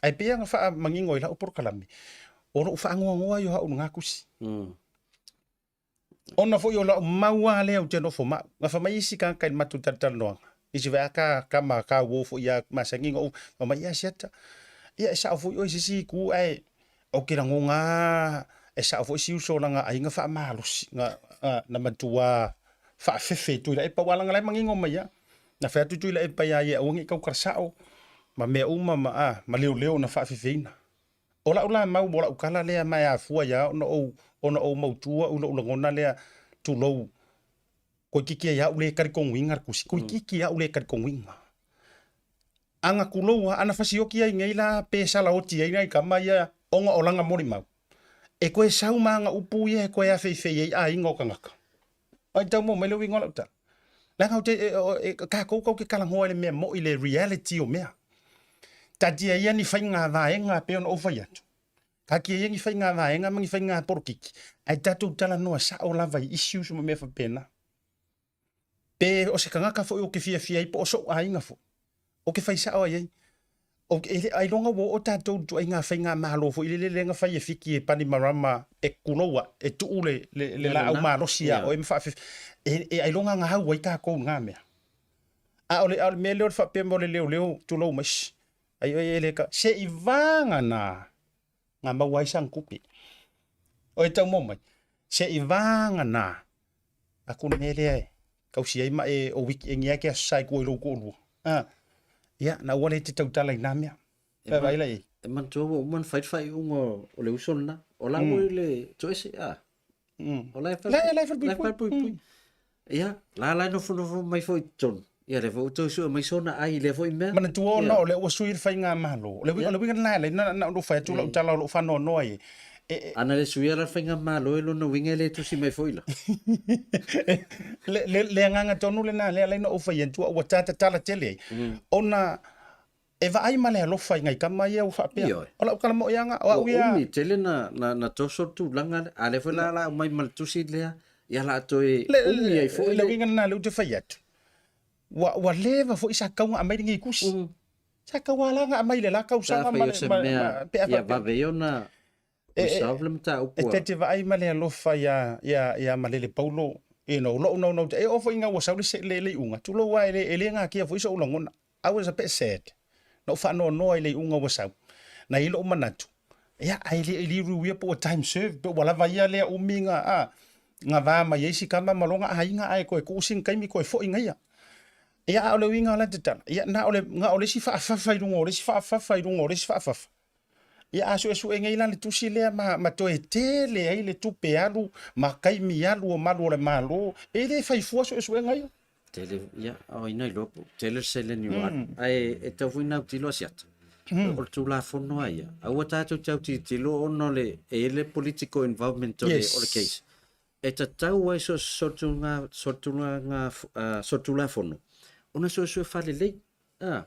Ae pei lava ona faamanino i lau polokalame, o lou faanoanoa ia o au i lena tusi. Ona foi o lau mau lava lea ou te nofo ma au. Na fai mai isi tagata i le matou talatalanoaga, isi foi a ka, ka ma ka uo foi ia masani na ou, fai mai, ia Asiata, Ia e sao foi oe i se isi itu ae ou te lagona lava e sao foi si uso o lana aiga faamalosi na, na matua faafefe i Tuilaepa aua leaga la e manino mai lava. Na fai atu Tuilaepa ia ia aua ne i tautala sao ma mea uma ma, a, ma leoleo na faafefeina. O lau la mau mo lau tala lea ma e afua ia ona ou, ona ou mautu au i lou lagona lea, tulou, toeitiiti ai au le talitonuina le tusi, toeitiiti au le talitonuina. Ana tulou lava, ana fasioti ai nei la pe salaoti ai nai tama ia ona o lana molimau, e toe sau ma ana upu ia e toe afeifei ai aiga o tagata. Ai tau maua mai le uiga o lau tala? Leaga ou te, e, tatou tatou te talanoa i le mea moi, le reality o mea. Taatia ia ni faiga vaega pei ona ou fai atu. Taatia ia ni faiga vaega ma ni faiga polokiki, ae tatou talanoa sao lava i issues ma mea faapena. Pe o se tagata foi ou te fiafia ai po o so'u aiga foi, ou te fai sa'o ai ai. Ou te, e le, ailoga ua oo tatou i le ituaiga faigamalo foi lele lea na fai e Fiti e Panimarama e tulou a, e tuu le, le, le laau malosi ia oe ma faafefe. E, e ailoga na au ai tatou i na mea. A o le, a o le mea lea o le faapea mai o le leoleo, tulou mai, shh, ai oe e le ka, se i vagana na maua ai sana tupe. O e tau maua mai, se i vagana aku le mea lea e tausi ai ma e o wiki e nia ke aso sa i tua i lou toalua. Ah, ia, na ua le te tautala i nā mea. E vai la i. E manatua ua uma ona fai le faaiuga o le uso lena. O la ua i le toese, a. O la e fale. La e fale puipui. Ia, la la e nofonofo mai foi i totonu. Ia, lea foi ua toe sue mai sona ai i lea foi mea. Manatua ona o lea ua sui le faigamalo. O le uiga, o le uiga lena e ala ai ona ou fai atu lau tala o lo o faanoanoa ai. E, Ana le suia la le faigamalo e lona uiga e le tusi mai foi la. Le, le, le agaga tonu lena lea e ala ai ona ou fai atu ua ta tatala tele ai. Ona e vaai ma le alofa i nai tama ia ua faapea. Ioe. O lau tala moi lava, o au Ua ia. umi tele na, na, na toso le tulaga lea. A lea foi la la aumai ma le tusi lea, ia la toe Le, umi ai foi le le... uiga lena lea ou te fai atu. Ua, ua leva foi sa tatau ona aumai lenei tusi. Sa tatau lava la ona aumai i le la Pe tausaga afai ma o le, se ma, mea ma, pe a ia faapea. vave ai ona E, e, resolve le mataupu e a... ta te vaai ma le alofa ia, ia, ia Malele Paulo, you know, lou naunau, e oo foi ina ua sau le, se- le, le iuga, tulou lava e le, e le natia foi sou lagona. I was a bit sad. Na ou faanoanoa i le iuga ua sau. Na i ai lou manatu, ia, ae le i liuliu ia po ua time served, pe ua lava ia lea umi na, a, na va mai ai si tama ma lona aiga ae toe tuu sina taimi toe foi na ia. Ia, a o le uiga o la tatala, ia, na o le, na o le isi faafafa i luga o le isi faafafa i luga o le isi faafafa. Ia, a suesue nei la le tusi lea ma, ma toe tele ai le tupe alu ma taimi alu o malu o le Malo, e le fai fua suesuega ia. Tele, ia, o ai na iloa po o tele le seleni ua alu. Ae e tau foi ina autilo a siata. O le Tulafono lava ia, aua tatou te autilotilo ona o le, e i ai le political involvement o le, o le case. E tatau ai so o se solitulafono ona suesue faalelei. A,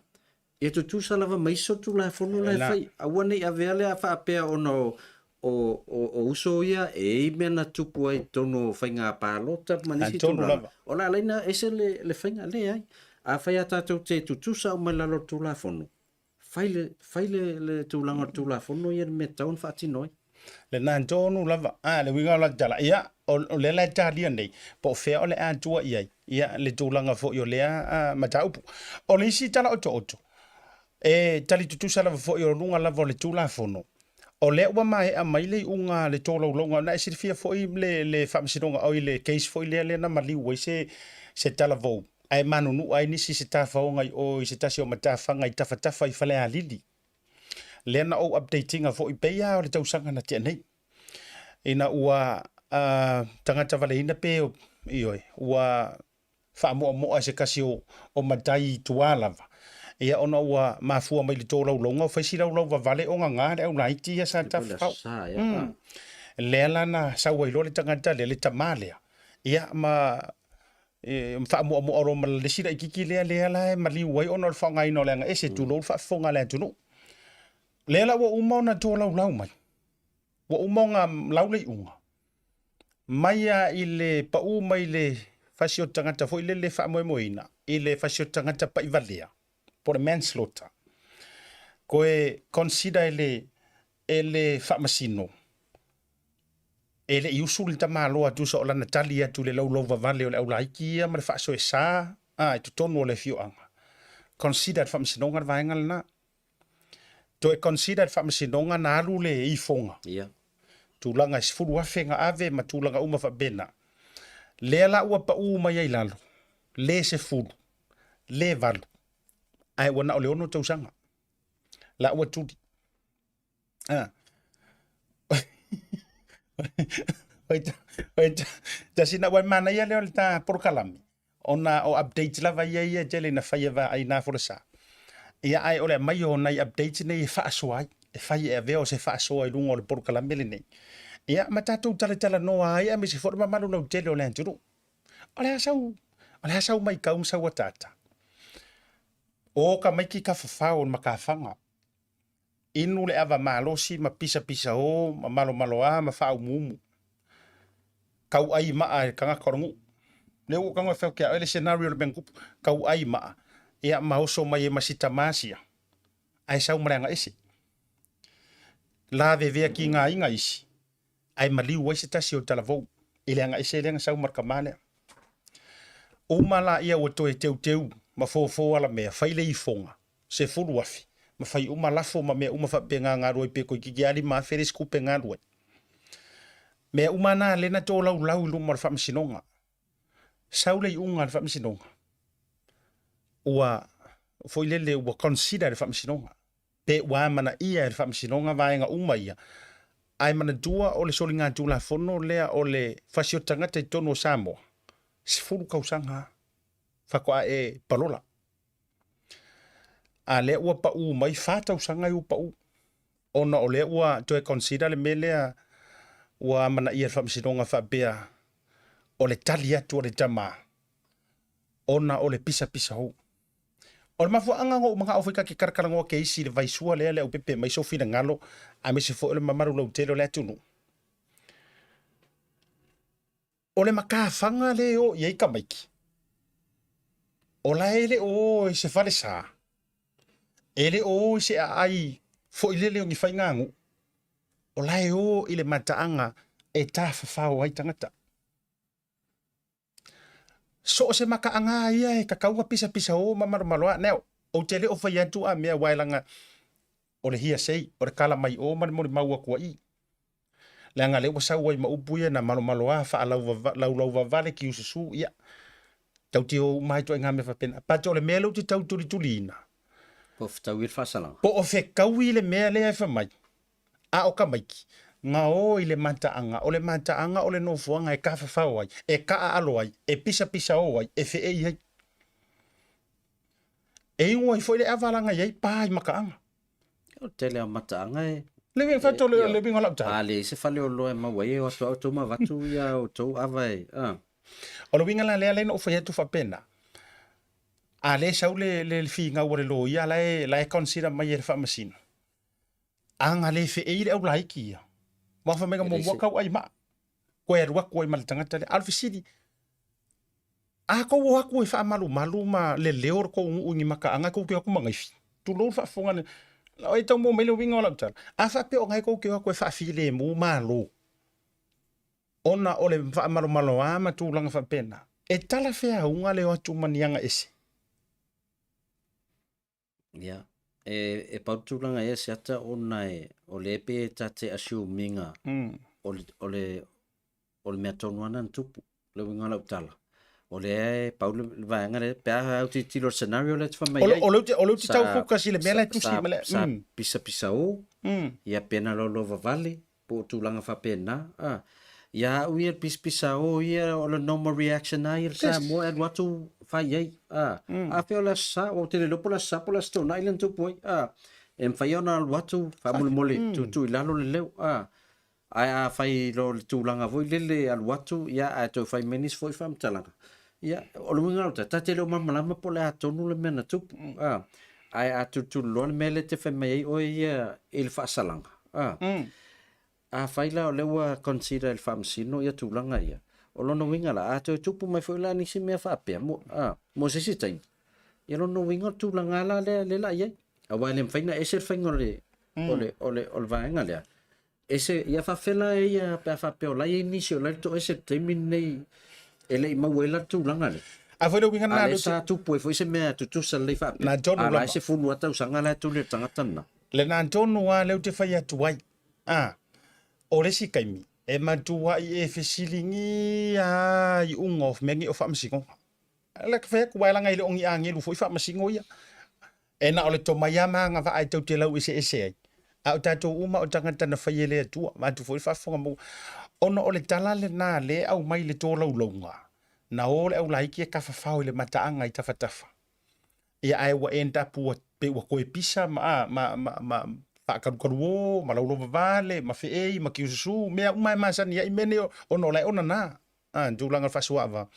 ia tutusa lava ma isi solitulafono la e fai. Aua ne i avea lea faapea ona o, o, o, o uso ia e i ai mea na tupu ai i totonu o faiga palota ma nisi tulaga. O le a ala ai ona ese le, le faiga? Leai. Afai lava tatou te tutusa uma i lalo o le Tulafono, Fai le, fai le, le tulaga o le Tulafono ia le mea e tatau ona faatino ai. Lena tonu lava. A, le uiga o la tala, ia, o, o lea la e talia nei, po o fea o le a tua i ai, ia, le tulaga foi o lea a, mataupu. O le isi tala otooto, e tali tutusa lava foi o luga lava o le Tulafono, o lea ua maea mai le iuga a le tolaulauga, na e silafia foi le, le Faamasinoga, oi, le case foi lea lea na maliu ai se, se talavou, ae manunua ai nisi i se tafaoga i o i se tasi o matafaga i tafatafa i Falealili. Lea na ou update ina foi pei lava o le tausaga na tea nei. Ina ua uh, tagata valeina pe ioe, ua faamoamoa e se kasi o, o matai i tua lava. Ia ona ua mafua mai le tolaulauga o fai si laulau vavale o gagā le aulaiti ia sa tafafao. Mm. Lea la na sau ai loa le tagata lea, le tamā lea. Ia ma E faamoamoa loa ma le isi laitiiti lea lea la e maliu ai ona o le faaaogaina o le agaese, tulou le faafofoga a le atunuu. Lea la ua uma ona tolaulau mai, ua uma ona lau le iuga, mai lava i le pau mai le fasioti tagata foi lele faamoemoeina i le fasioti tagata paivalea po o le manslaughter. Toe consider e le, e le faamasino E le i usu le tamaloa tusa o lana tali atu i le laulauvavale o le aulaiti ia ma le faasoesa a i totonu o le afioaga. Consider le Faamasinoga le vaega lena. Toe consider le faamasinoga na alu le ifoga. Ia. Tulaga e 10,000 na ave ma tulaga uma faapena. Lea la ua pau mai ai lalo, le 10, le 8, ae ua na o le 6 tausaga. La ua tuli. Ah. Oi, tasi na ua manaia lea o le ta polokalame ona o updates lava ia ia e tele ina fai e vaai na folasa. Ia ae o le aumai o nai updates nei e faasoa ai, e fai e avea o se faasoa i luga o le polokalame lenei. Ia ma tatou talatalanoa ai aemaise foi le mamalu lautele o le atunuu. O le a sau, o le a sau maitau ma sau ataata? O tamaiti tafafao o le matafaga, inu le ava malosi ma pisapisao ma malomaloa ma faaumuumu. Tauai maa e le tagata o le nuu. Lea ua ou tago e fai atu ia oe le scenario o le mea na tupu. Tauai maa, ia ma oso mai ai ma si tama sia, ae sau ma le agaese. Lavevea tigaina isi, ae maliu ai se tasi o talavou i le agaese lea na sau ma le tama lea. Uma laia ua toe teuteu ma fofo alamea, fai le ifoga, 10,000, ma fai uma lafo ma mea uma faapena na alu ai pe toeitiiti lava 5,000 le isi tupe na alu ai. Mea uma na lea na tolaulau i luma o le faamasinoga. Sau le iuga a le faamasinoga, ua foi lele ua consider e le faamasinoga pe ua amanaia e le Faamasinoga vaega uma ia, ae manatua o le soligatulafono lea o le fasioti tagata i totonu o Samoa, 10 tausaga lava faatoa e palola. A lea ua pau mai 4 tausaga ai ua pau, ona o lea ua toe consider le mea lea ua amanaia e le Faamasinoga faapea o le tali atu a le tama ona o le pisapisa hou. O le mafuaaga na ou manao foi ta te talatalanoa ke isi i le vaisua lea le aupepe mai sou finagalo aemaise foi o le mamalu lautele o le atunuu. O le matafaga lea e o i ai tamaiti, o la e le o o i se falesa, e le o o i se aai foi lele o ni faiganuu, o la e o i le mataaga e tafafao ai tagata. So o se mataaga ia e tatau ona pisapisao ma malomaloa. Now, ou te le o fai atu a mea aua e leaga o le hearsay, o le tala mai o ma le molimau atu ai. Leaga lea ua sau ai ma upu ia na malomaloa faalaulauvavale tiususu, ia, tatou te o uma ai ituaiga mea faapena. But o le mea lea ou te tau tulituliina, Po o fetaui le faasalaga. Po o fetaui le mea lea e fai mai. A o tamaiti, na o i le mataaga, o le mataaga o le nofoaga e tafafao ai, e taaalo ai, e pisapisao ai, e feei ai. E inu ai foi le ava leaga e i ai pa i mataaga. O le tele o mataaga e... Le uiga, fai atu le uiga o lau tala. A leai se faleoloa e maua ai, e o atu lava outou ma avatu ia outou ava e... O le uiga la lea lea na ou fai atu faapena, a lea e sau le le finau a le loia la e la e consider mai e le faamasino, A na le feei le au laiti ia, aua fai mai na muamua tau ai maa, koe alu atu ai ma le tagata lea. A o le fesili, a tou o atu e faamalumalu ma leleo le tou nuu i ni mataaga tou te o atu ma naifi? Tulou le faafofoga a le... E tau maua mai le uiga o lau tala? A faapea o na e tou te o atu e faafilemu malo, ona o le faamalomaloa ma tulaga faapena, e talafeauga le o atu ma ni aga ese? Ia, e, e pau le tulaga ia Siata ona e, o lea pei e ta te assume ina o le, o le, o le mea tonu lava na tupu, le uiga o lau tala. O lea e pau le, le vaega lea, pe a au tilotilo i le scenario lea e te fai mai ai. O lea o lea ou te tau focus i le mea la e tusi ma le... Sa pisapisao, ia pe na laulauvavale, po o tulaga faapena a. Ia au ia le pisapisao ia o le normal reaction lava ia le Samoa e alu atu fai ai a. Afea o le Aso Sa, aua ou te le iloa po o le Aso Sa po o le Aso Toonai lea na tupu ai a. E mafai ona alu atu faamolemole tuutuu i lalo le leo a. Ae afai loa o le tulaga foi lele e alu atu ia ae toe fai mai nisi foi faamatalaga, ia o le uiga o lau tala, ta te le o malamalama po o le a tonu le mea na tupu a. Ae a tulituli loa le mea lea e te fai mai ai oe ia i le faasalaga, a. Afai la o lea ua consider e le Faamasino ia tulaga ia, o lona uiga la, a toe tupu mai foi la nisi mea faapea mo, a, mo se isi taimi, ia lona uiga o le tulaga la lea, lea la i ai. Aua e le mafai ona ese le faiga o le, o le, o le, o le vaega lea. Ese, ia faafefea la e ia pe a faapea o la e i ai nisi o la e toese i le taimi lenei e le i maua ai la le tulaga lea. A foi le uiga lena. A lea sa tupu ai foi se mea tutusa lelei faapea. Na John A la e 10 lava tausaga la e tuli e le tagata lena. Lena tonu lava lea ou te fai atu ai, a, o le isi taimi, e matuai e fesiligia lava iuga o mea nei o faamasinoga. Le fai atu, aua leaga e le o ni agelu foi faamasino ia. E na o le tomai lava ma agavaa e tou te lau eseese ai, a o tatou uma o tagata na fai e le Atua, vaeatu foi le faafofoga maua. Ona o le tala lena lea e aumai i le tolaulauga, na o le aulaiti e tafafao i le mataaga i tafatafa, ia ae ua end up ua pei ua toe pisa ma, a, ma, ma, ma faakalukaluō, ma laulovavale, ma feei, ma tiususu, mea uma e masani ai mea nei ona o la e onana, a, tulaga o le faasuaava.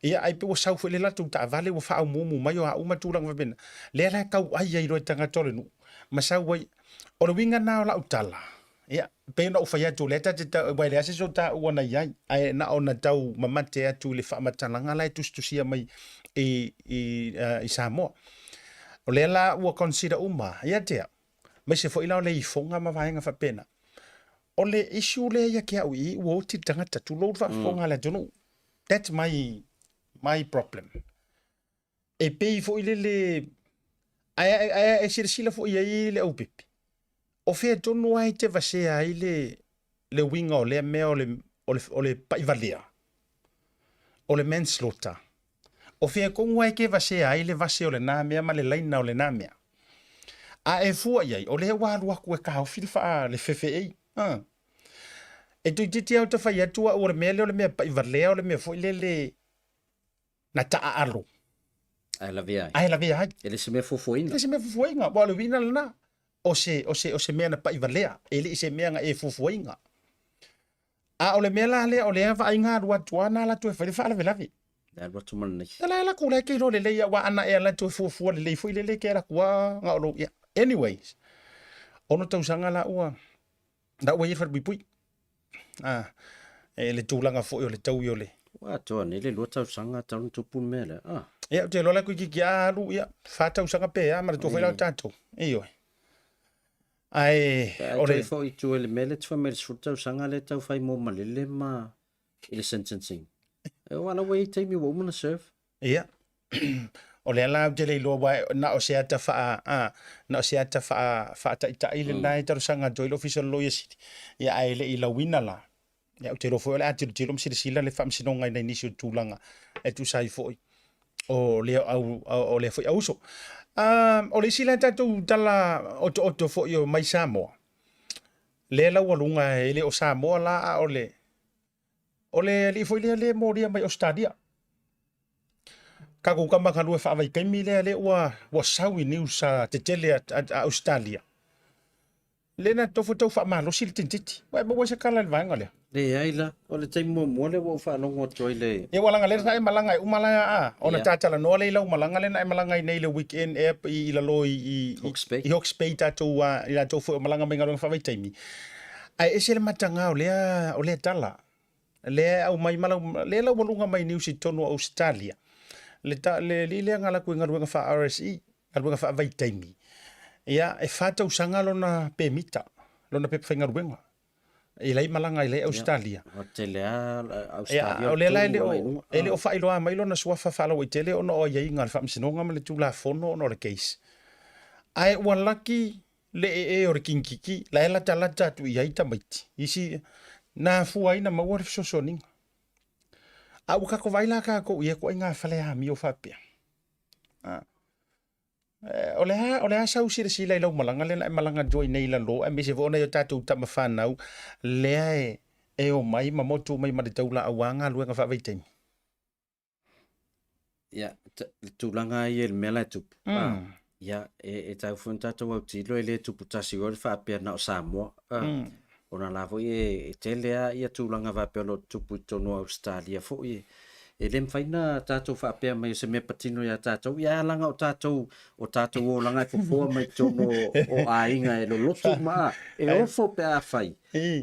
Ia, ai pei ua sau foi le latou taavale ua faaumuumu mai o a uma tulaga faapena. Lea la e tauai ai loa e tagata o le nuu ma sau ai. O le uiga lena o lau tala, ia, pei ona ou fai atu, o lea ta te tau, aua e leai se so taua na i ai, ae na ona tau mamate atu i le faamatalaga la e tusitusia mai i, i, uh, i Samoa. O lea la ua consider uma ia te au, aemaise foi la o le ifoga ma vaega faapena. O le issue lea ia te au i i, ua oti le tagata, tulou le faafofoga a le atunuu. That's my, my problem. E pei foi lele, ae, ae, ae silasila foi i ai le aupepe, o fea tonu lava e te vasea ai le, le uiga o lea mea o le, o le, o le paivalea, o le manslaughter. O fea tonu lava e te vasea ai le vase o lena mea ma le laina o lena mea. A e fua i ai, o lea ua alu atu e taofi le, faa, le fefeei. Ah. E toeitiiti lava ta fai atu au o le mea lea o le mea paivalea o le mea foi lele na taaalo. Ae lavea ai. Ae lavea ai. E le se mea fuafuaina. E le se mea fuafuaina. Aua o le uiga lena, o se, o se, o se mea na paivalea, e le i se mea na e fuafuaina. A o le mea la lea, o lea vaaiga alu atu lava na latou e fai le faalavelave. Le alu atu ma lenei. E la e latou la e te iloa lelei, aua ana e alu atu e fuafua lelei foi lele ke alu atu lava na o lou, ia. Anyways, 6 tausaga la ua, la ua i ai le falepuipui. Ah, e le tulaga foi o le taui o le... Ua atoa nei le 2 tausaga talu ona tupu le mea lea. Ah. Ia, ou te iloa la toeitiiti a alu, ia, 4 tausaga pe a, manatua foi la o tatou. Ioe. Ae, o le... Ae toe foi i tua i le mea lea e te fai mai i le 10 tausaga lea e tau fai mo malele ma i le sentencing. Aua la ua i ai taimi ua uma ona serve. Ia, o lea la ou te le iloa, aua na o se ata faa, a, na o se ata faa, faataitai lena e talosaga atu ai le Ofisa o le Loia Sili, ia ae le i lauina la. Ia, ou te iloa foi o le a tilotilo ma silasila le Faamasinoga i nai nisi o tulaga e tusa ai foi o lea au, o lea foi auso. O le isi la tatou tala otooto foi o mai Samoa, lea laualuga e le o Samoa la, a o le, O le alii foi lea lea e molia mai Ausetalia. Tatou tama galue faavaitaimi lea lea ua ua sau i news a tetele a, a, a Ausetalia. Lea na tofo tau faamalosi le tinitīti. Ua e maua ai se tala i le vaega lea? Leai la, o le taimi muamua lea ua ou faalogo atu ai le... Ia ua leaga lea sa e malaga e uma la a, ona ta talanoa lea i lau malaga lea na e malaga ai nei i le weekend ea i, i lalo i, i, Hawke's Bay. i Hawke's Bay tatou a, i latou foi o malaga mai galuega faavaitaimi. Ae ese le mataga o lea, o lea tala. Lea e aumai ma lau, lea laualuga mai news i totonu o Ausetalia. Le, ta, le alii lea na alu atu i galuega faa-RSE, galuega faavaitaimi. Ia, e fa tausaga lona pemita, lona pepa faigaluega. I lai malaga i lai Ausetalia. Ua tele lava Ausetalia o lea la e le o, e le o faailoa mai lona suafa faalauaitele ona o aiaiga a le Faamasinoga ma le Tulafono ona o le case. Ae ua laki le ee o le kinikiki, la e latalata atu i ai tamaiti, isi, na afua ai na maua le fesoasoaniga. A ua tatou vaai la tatou i ia ituaiga fale amio faapea. A, o le a, o le a sau silasila i lau malaga lea na e malaga atu ai nei i lalo, aemaise foi o nai o tatou tama fanau lea e, e omai ma motu mai ma le taulaau a galuega faavaitaimi. Ia, le tulaga ia i le mea la e tupu. Mm. Ia, e, e tau foi ona tatou autilo e le tupu tasi o le faapea na o Samoa. Ah, mm. Ona la foi e, e tele a ia tulaga faapea o lo o tupu i totonu o Ausetalia foi. E, e le mafai na tatou faapea mai o se mea patino ia tatou. Ia, leaga o tatou, o tatou olaga e fofoa mai totonu o, o aiga e loloto ma e ofo pe a fai.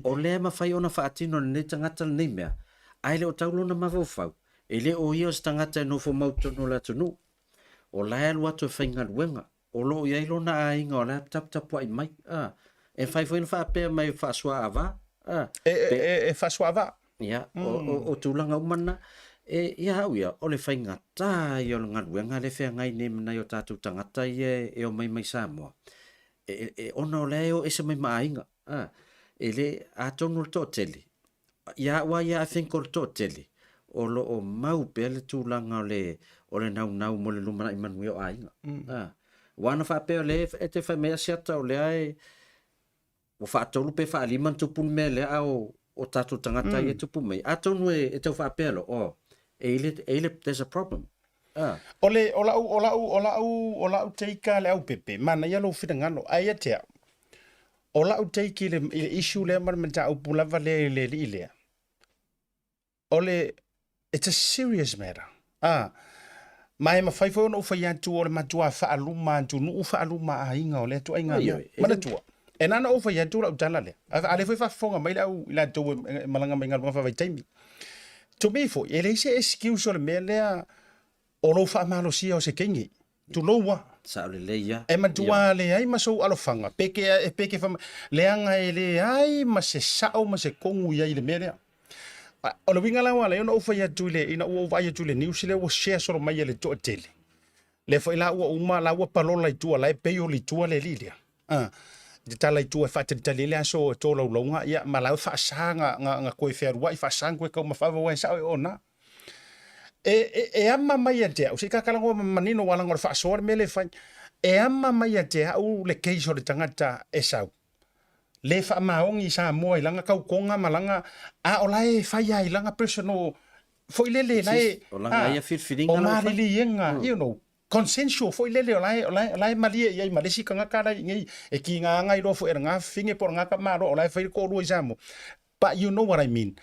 O lea e mafai ona faatino e lenei tagata lenei mea, ae le o tau lona mafaufau, e le o ia o se tagata e nofo mau i totonu o le atunuu. O la e alu atu e faigaluega, o lo o i ai lona aiga o la e taputapuai mai. A, e mafai foi ona faapea mai e faasuaava. A, e, e, e, e faasuaava. Ia, mm. o, o, o tulaga uma na. E, ia au ia, o le faigata ia o le galuega lea e feagai nei ma nai o tatou tagata ia e, e omai mai Samoa. E, e, ona o lea e o ese mai ma aiga. A, e le, atonu o le toatele, ia au lava ia I think o le toatele, o lo o mau pea le tulaga o le, o le naunau mo le lumanai manuia o aiga. A, aua ana faapea o lea e te fai mai Asiata o lea e, ua faatolu pe faalima ona tupu le mea lea a o, o tatou tagata ia e tupu mai, atonu e, e tau faapea loa, oh, e i le, e i le, there's a problem. Ah. O le, o lau, o lau, o lau, o lau take a le aupepe, manaia lou finagalo, ae ia te au, o lau take i le, i le issue lea ma le mataupu lava lea i le alii lea, o le, it's a serious matter. Ah, ma e mafai foi ona ou fai atu o le matua faaluma atunuu faaluma aiga o lea ituaiga mea. Manatua, e na ona ou fai atu lau tala lea, a lea foi faafofoga mai le au i latou e malaga mai galuega faavaitaimi. To me foi, e leai se excuse o le mea lea o lou faamalosia o se teine. Tulou a. Sao lelei ia. E matua leai ma sou alofaga, pe ke, pe ke wha, leaga e leai ma se sao ma se kogu i ai i le mea lea. O le uiga la ua ala ai ona ou fai atu i le, ina ua ou vaai atu i le news lea ua share solo mai e le toatele, lea foi la ua uma, la ua palola i tua, la e pei oli i tua le alii lea. A, tatala i tua e faatalitali ai le aso o tolaulauga, ia, ma la e faasa na, na, na toe fealuai, faasa na toe taumafa aua e sao e o na. E, e, e ama mai ia te au, se i tatalanoa manino aua leaga o le faasoa le mea lea e fai. E ama mai ia te au le case o le tagata e sau, le faamaoni i Samoa i lana tautoga ma lana, a o la e fai lava i lana personal foi lele, la e, O lana ia filifiliga o maliliega, you know, consensual foi lele o la e, o la e, o la e malie i ai ma le isi tagata la e i inei e kiga aga iloa foi e lena fafine po o lena tamaloa o la e fai le toalua i Samoa. But you know what I mean.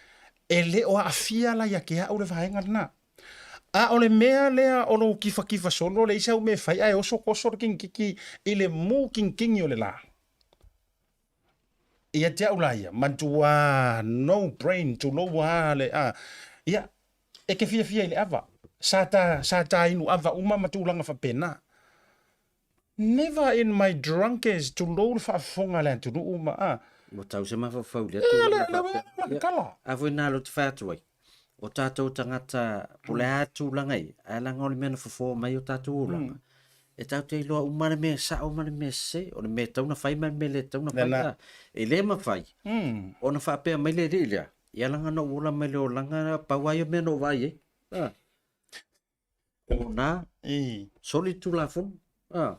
E le o aafia la ia te au le vaega lena. A o le mea lea o lou kifakifa solo leai sau mea e fai ae oso toso le kingikiki i le mu kingikigi o le la. Ia te au la ia, matua no brain, tulou a le a. Ia, e te fiafia i le ava. Sa ta, sa ta inu ava uma ma tulaga faapena. Never in my drunkest, tulou le faafofoga a le atunuu ma a. Ua tau se mafaufau i lea Ia, tulaga le, le, faapea. le, Ia, kala. a foi nā lea ou te fai atu ai, o tātou tagata, po o le a tulaga ia, ae leaga o le mea na fofo mai o tātou olaga, e tatou te iloa uma le mea sao ma le mea sese, o le mea e tatau ona fai ma le mea e le tatau ona fai. Lena. A, e le mafai ona faapea mai le alii lea, ia leaga na ou ola mai le olaga, pau lava ia o mea na ou vaai ai. A, o na, soli le Tulafono. A,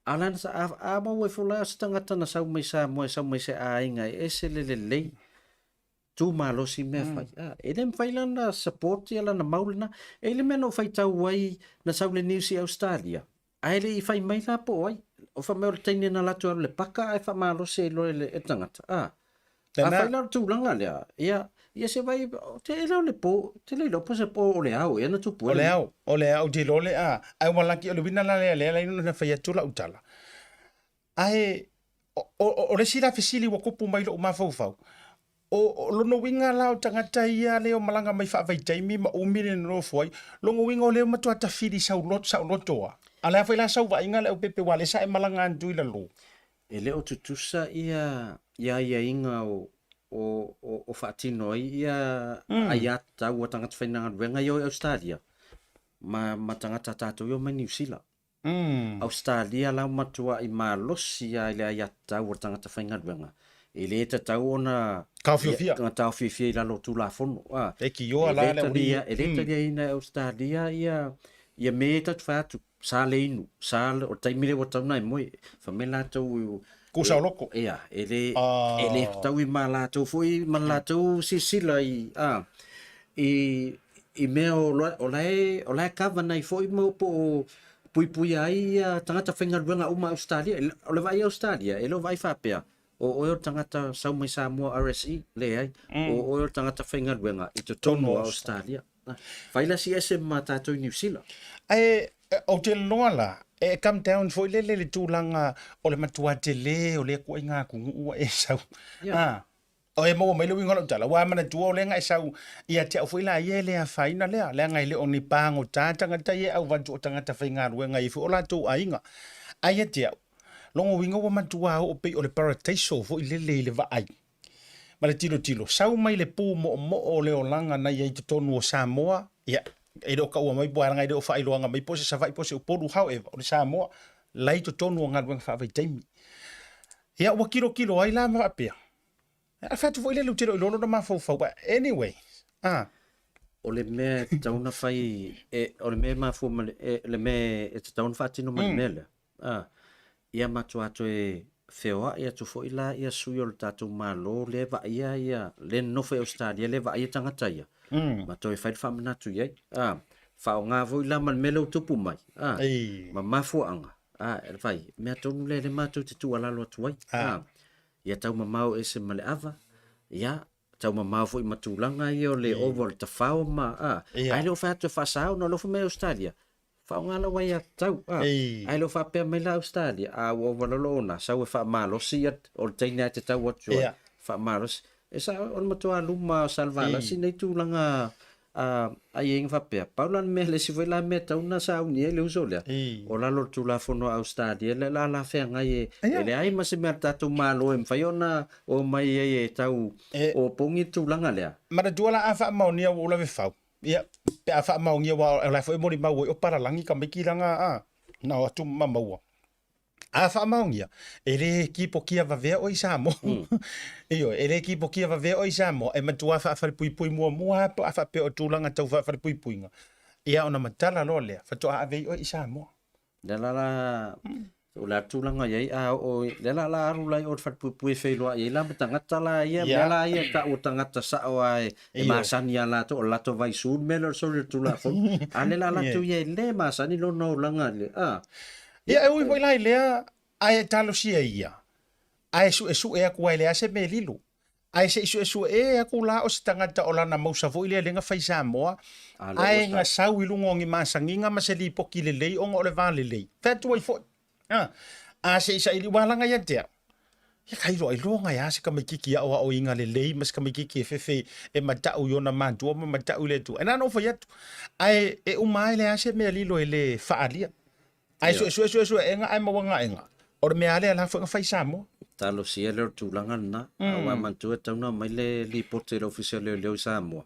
a la na, a, a maua ifo la se tagata na sau mai Samoa e sau mai se aiga e ese le lelei, tu malosi mea fai. A, e le mafai la ona support ia lana mau lena. E i le mea na ou faitau ai na sau le news i Australia, ae le i fai mai la po o ai. O fai mai o le teine na alu atu e alu i le paka ae faamalosi ai loa e le tagata. A, a fai la o le tulaga lea, ia, ia se vai, te le o le po, te le iloa po se po o le ao ea na tupu ai. O le ao, o le ao, ou te iloa le a, ae ua laki, o le uiga la lea lea la na fai atu lau tala. Ae o, o, o le isi la fesili ua tupu mai lou mafaufau, o, o lona uiga la o tagata ia lea o malaga mai faavaitaimi ma umi le nonofo ai, lona uiga o lea ua matua tafili sauloto, saoloto a. A le a foi la sau vaaiga le aupepe aua o lea sa e malaga atu i lalo. E le o tutusa ia ia aiaiga o o o, o faatino ai ia aiatatau a tagata faigaluega ia o i Australia ma ma tagata a tatou ia o mai Niu Sila. Ausetalia la matuai malosi lava i le aiatatau a le tagata faigaluega, e le tatau ona Taofiofia. Ona taofiofia i lalo o Tulafono. A, E kioa la le aualii. E le taliaina e Ausetalia ia, ia mea ia tatou te fai atu, sa le inu, sa le, o le taimi lea ua tatau ona e moe. Fai mai latou, Ku saoloko. Ia, e le, e le fetaui ma latou foi ma le latou silasila i, a, i, i mea o, o la e, o la e cover ai foi mo po o puipuia ai ia tagata faigaluega uma a Ausetalia. O le vaai a Ausetalia, e le o vaai faapea, o oe o le tagata sau mai Samoa RSE, leai, o oe o le tagata faigaluega i totonu o Ausetalia. Fai la si ese ma tatou i Niu Sila. Ae ou te iloa la, e come down foi lele i le tulaga o le matua tele o lea ituaiga atunuu ua e sau. Yeah. Ah, o e maua mai le uiga o lau tala, ua manatua o lea na e sau ia te au foi la ia e le afaina lea, leaga e le o ni pagota tagata ia e avatu o tagata faigaluega i foi o latou aiga. Ae ia te au, lona uiga ua matua oo pei o le parataiso foi lele i le vaai ma le tilotilo, sau mai le pu moomoo o le olaga na i ai i totonu o Samoa, ia, e le o taua mai po o leaga e le o faailoaga mai po o se Savaii po o se Upolu, however, o le Samoa la i totonu o galuega faavaitaimi. Ia ua kilokilo ai la ma faapea. A fai atu foi lea ou te le o iloa lona mafaufau. But anyway, ah. O le mea e tatau ona fai, e, o le mea e mafua ma le, e, le mea e tatau ona faatino ma le mea lea, ah, ia matua toe feoai atu foi la ia sui o le tatou Malo lea e vaaia ia, lea e nonofo i Ausetalia lea e vaaia tagata ia, ma toe fai le faamanatu i ai, ah, faaaoga foi la ma le mea lea ua tupu mai, ah, ma mafuaaga, ah, e fai, mea tonu lea lea matou te tuualalo atu ai, ah, ia taumamao ese ma le ava, ia, taumamao foi ma tulaga ia o le ova o le tafao ma, a, ae le o fai atu e faasa ona o lea foi mai Ausetalia, faaaoga lau aiatatau, a, ae le o faapea mai la Ausetalia, a ua ova loa lou ona, sau e faamalosi ia, o le teine lava e te tau atu ai, faamalosi. E sao, o le matua luma o Salevalasi nei tulaga a aiaiga faapea, pau la le mea, le isi foi la mea e tatau ona sauni ai le uso lea, o lalo o le Tulafono a Ausetalia lea la la feagai e, e leai ma se mea a le tatou Malo e mafai ona omai ai e tau opogi le tulaga lea. Manatua la a faamaonia ua ou lave fau, ia, pe a faamaonia aua o la e foi e molimau ai o palalagi tamaiti lana a, na o atu ma maua. A faamaonia, e le kipokia vavea oe i Samoa. Ioe, e le kipokia vavea oe i Samoa, e matua faafalepuipui muamua lava pe a faapea o tulaga tau faafalepuipuiga, ia ona matala loa lea, faatoa ave ai oe i Samoa. Lea la la, o le a le tulaga i ai, a oo i, lea la la alu la i o i le falepuipui e feiloai ai la ma tagata la ia, mea la ia e tau o tagata sao lava e masani ia latou, o le latou vaisu le mea lea o le soli o le Tulafono. A lea la latou ia e le masani lona olaga i le, a. Ia, e ui foi la i lea, ae talosia ia, ae suesue atu ai e leai se mea e lilo. Ae se i suesue atu la o se tagata o lana mausa foi lea lea na fai Samoa, ae na sau i luga o ni masaniga ma se lipoti lelei ona o le va lelei. Fai atu ai foi, a, a se i saili ua alaga ia te au. Ia ka iloa iloa e a se tamaititi aoaoina lelei ma se tamaititi e fefe e matau i ona matua ma matau i le Atua. E na ona ou fai atu, ae e uma lava e leai se mea lilo e le faaalia. Ae suesue suesueega ae maua gaega. O le mea lava lea la foi na fai i Samoa. Talosia lea o le tulaga lena. Aua manatua e tatau ona aumai le lipoti a le Ofisa o Leoleo i Samoa.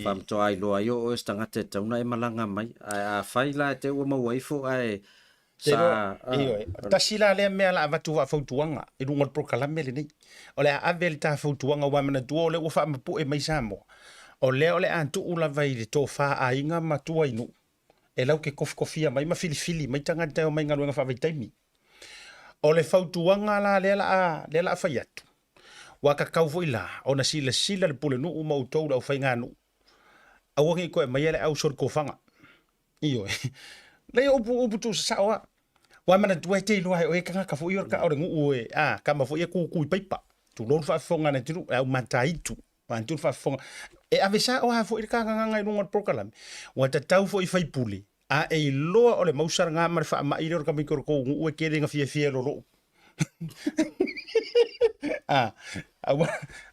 Faamatoa iloa ai o oe o se tagata e tatau ona e malaga mai. Ae afai la e te i ua maua ifo ae sa... Ioe, tasi la lea mea o le a avatu faafautuaga i luga o le polokalame lenei. O le a ave le ta fautuaga aua manatua o lea ua faamapue mai Samoa. O lea o le a tuu lava i le tofa a aiga ma tua i nuu e lau te kofikofia mai ma filifili mai tagata e omai i galuega faavaitaimi. O le fautuaga la lea la a, lea la a fai atu, ua tatau foi la ona silasila le pulenuu ma outou le aufaiganuu, aua ne i toe aumaia le au solikofaga. Ioe. Leai o upu, upu tuusasao lava. Ua manatua e te iloa e oe tagata foi ia o le nuu e, a, tama foi ia tutu i paipa. Tulou le faafofoga a le atunuu, le au mataitu. Vaeatu le faafofoga. E ave sao lava foi le ta gagana i luga o le polokalame. Ua tatau foi i faipule, a e iloa o le mausa lena ma le faamai lea o le tamaiti o le tou nuu e tele ina fiafia e lolou. A, aua,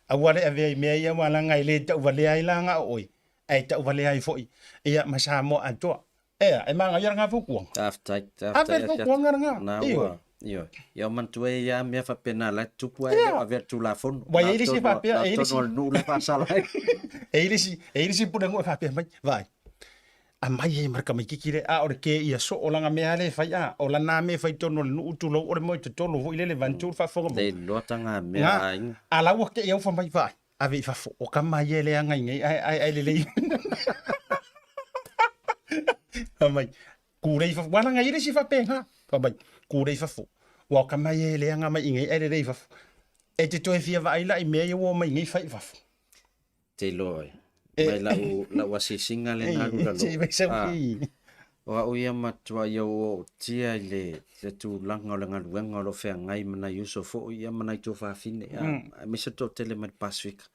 aua le avea i mea ia aua leaga e le tauvalea ai la na o oe, ae tauvalea ai foi ia ma Samoa atoa. Ea, e manaia lena fautuaga. Faafetai, faafetai. Ave le fautuaga lena. Na ua, ioe. Ia manatua e ia mea faapena la e tutupu ae le o avea le Tulafono. Ua i ai le isi e faapea, e i ai le isi. O le nuu la e faasala ai. E i ai le isi, e i ai le isi pulenuu e faapea mai, vaai, aumai ai ma le tamaitiiti lea, a o le kēia soo o lana mea lea e fai, a o lana mea e fai i totonu o le nuu, tulou, o le moe totolo foi lele vaeatu le faafofoga mai. Le iloa taga mea a aiga. A la ua tei au fai mai, vaai, ave i fafo, o tama ia e leaga i nei, ae, ae, ae lelei. Fai mai, kūlei i fafo. Ua laga i le isi faapena. Fai mai, kūlei i fafo. Ua o tama ia e leaga mai i nei, ae lelei i fafo. E te toe fia vaai la i mea ia ua omai nei fai i fafo. Te iloa e. Mai lau, lau asiasiga lena alu lalo. Se i vai sau Ah. O au ia matua ia ua ootia i le, le tulaga o le galuega o lo o feagai ma nai uso foi ia ma nai tuafafine, a, aemaise le toatele mai le Pasefika.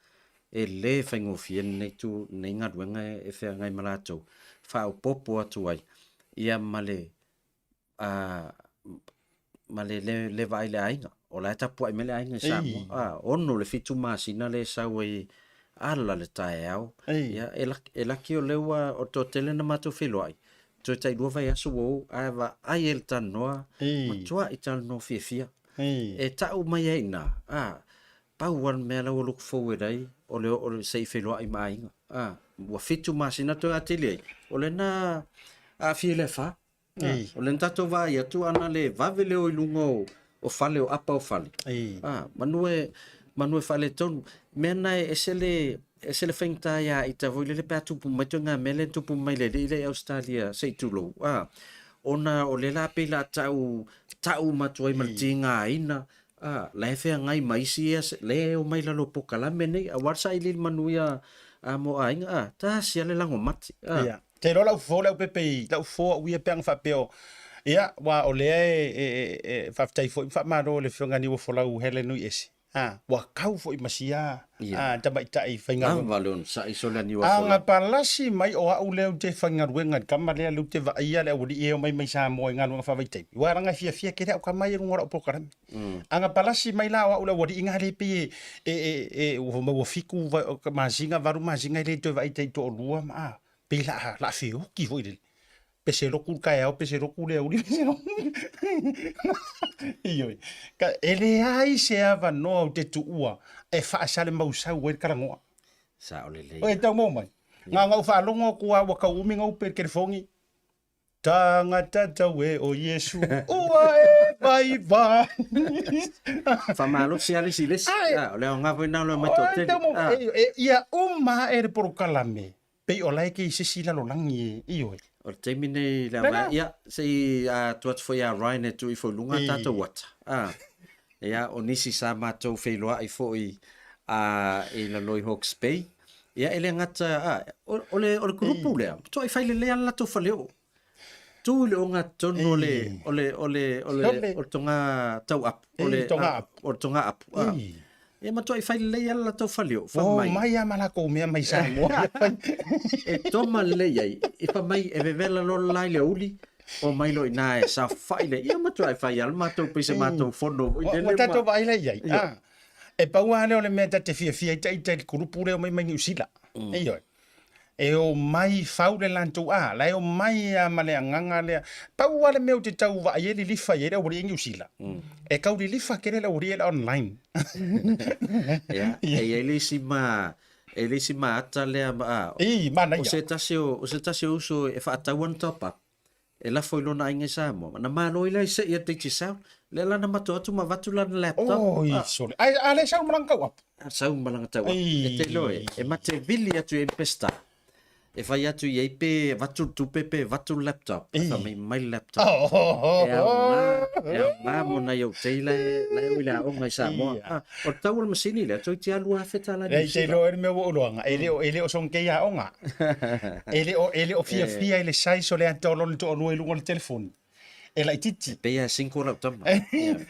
E le faigofie lenei tu, lenei galuega e feagai ma latou. Faaopoopo atu ai ia ma le a, ma le le, le vaai i le aiga. O la e tapuai mai le aiga i Samoa. A, 6 le 7 masina le sau ai ala le taeao. Ia, e laki, e laki o lea ua, o le toatele na matou feiloai, toe tai lua vaiaso ua ou, ae vaai ai le talanoa, matuai talanoa fiafia. E tau mai ai i ina, a, pau lava le mea la ua look forward ai, o le oo se i feiloai ma aiga. A, ua 7 masina toe atili ai, o lena aafia i le afa. O lea na tatou vaai atu ana le vave le o i luga o, o fale o apa o fale. A, manu e, manu e faaletonu. Mea na e ese le, ese le faigata ia ita foi lele pe a tupu mai ituaiga mea lea na tupu mai le alii lea i Ausetalia se i tulou, a, ona o lea la pei la tau, tau uma atu ai ma le tigaina, a, la e feagai ma isi ia lea e omai i lalo o polokalame nei, aua le sailiili manuia a mo aiga, a, tasi lava le lago mati, a. Ia. Te iloa lau fofo lea pepe i lau fofo au ia pe ana faapea o ia aua o lea e e e faafetai foi ma faamalo i le Afioga ia Niuafolau Helen Nuiese a ua kau foi ma sia Ia. a tamaitai faigaluega. Lava le onosai sole a Niuafolau. Aga palasi mai o au lea ou te faigaluega i le tama lea lea ou te vaaia le aualii e omai mai Samoa i galuega faavaitaimi aua leaga e fiafia tele au tama ia i luga o lau polokalame. Aga palasi mai la o au le aualii na lea pei e e e e ua maua fitu masina valu masina e le toe vaai tai toalua ma a pei la la feoki foi lele pese lotu le taeao pese lotu le aoauli pese lotu ioe e leai se avanoa ou te tuua e faasalemausau ai le talanoa. Sao lelei. Oi e tau maua mai. Na ona ou faalogo atu lava ua tau umi ona upe i le telefoni. Tagata tau e o Iesu ua e vaivai. Faamalosi lava le isi i le isi. Ai. Ah, o le aoga foi lena o le omai Oi, toatele. tau maua- Ah. e, e, ia uma ae le polokalame pei o la e kei se isi lalolagi e, ioe. O le taimi nei le Lena. aoga, ia, se i ah, tuu atu foi ia Ryan e tuu ifo i luga I. tatou ata. Ah. Ia, o nisi sa matou feiloai foi ah, i lalo i Hawke's Bay. Ia, e le gata, ah, o, o le, o le kulupu lea, matuai fai lelei lava le latou faleoo. Tu i le ogatotonu o le, o le, o le, o le, o le toga tauapu, o le, o le toga apu. Ah. Ia matuai fai lelei lava le latou faleoo, fai mai. Ua omai lava ma latou mea mai Samoa. E toma lelei ai, i fai mai e vevela loa le la i le aoauli, omai loa i ina e saofai le, ia matuai fai lava le matou pei se matou fono foi lele. Ua tatou vaai la i ai. Ah. E pau lava lea o le mea ta te fiafia ai ita i le kulupu lea e omai mai Niu Sila. Ioe. E omai fau le latou a, la e omai lava ma le agaga lea. Pau lava le mea ou te tau vaai ai lilifa i ai le aualii i Niu Sila, e tau lilifa tele le aualii i le online. Ia, e i ai le isi ma, e i ai le isi ma ata lea ma, a, Ī, manaia. o se tasi o, o se tasi o uso e faatau ana top up, e lafo i lona aiga i Samoa. Na malo ai la i sei a Digicel, lea la na matou atu ma avatu lana laptop. Oi, sole. Ai, a le sau ma lana tau apu. A sau ma lana tau apu. E te iloa e, e mate vili atu i M-Pesta. E fai atu i ai pe avatu le tupe pe avatu le laptop. E fai mai mai le laptop. E aoga, e aoga mo nai ou tei la e, la e o i le aoga i Samoa. Ah, o le tau o le masini lea, toeitiiti lava $2,000 Niu Leai, te Sila. iloa ai le mea ua ou iloaga, e le o, e le o sona kei aoga. E le o, e le o fiafia i le size o le ata o lona toalua i luga o le telefoni. E laitiiti. E pei lava e single lau tama.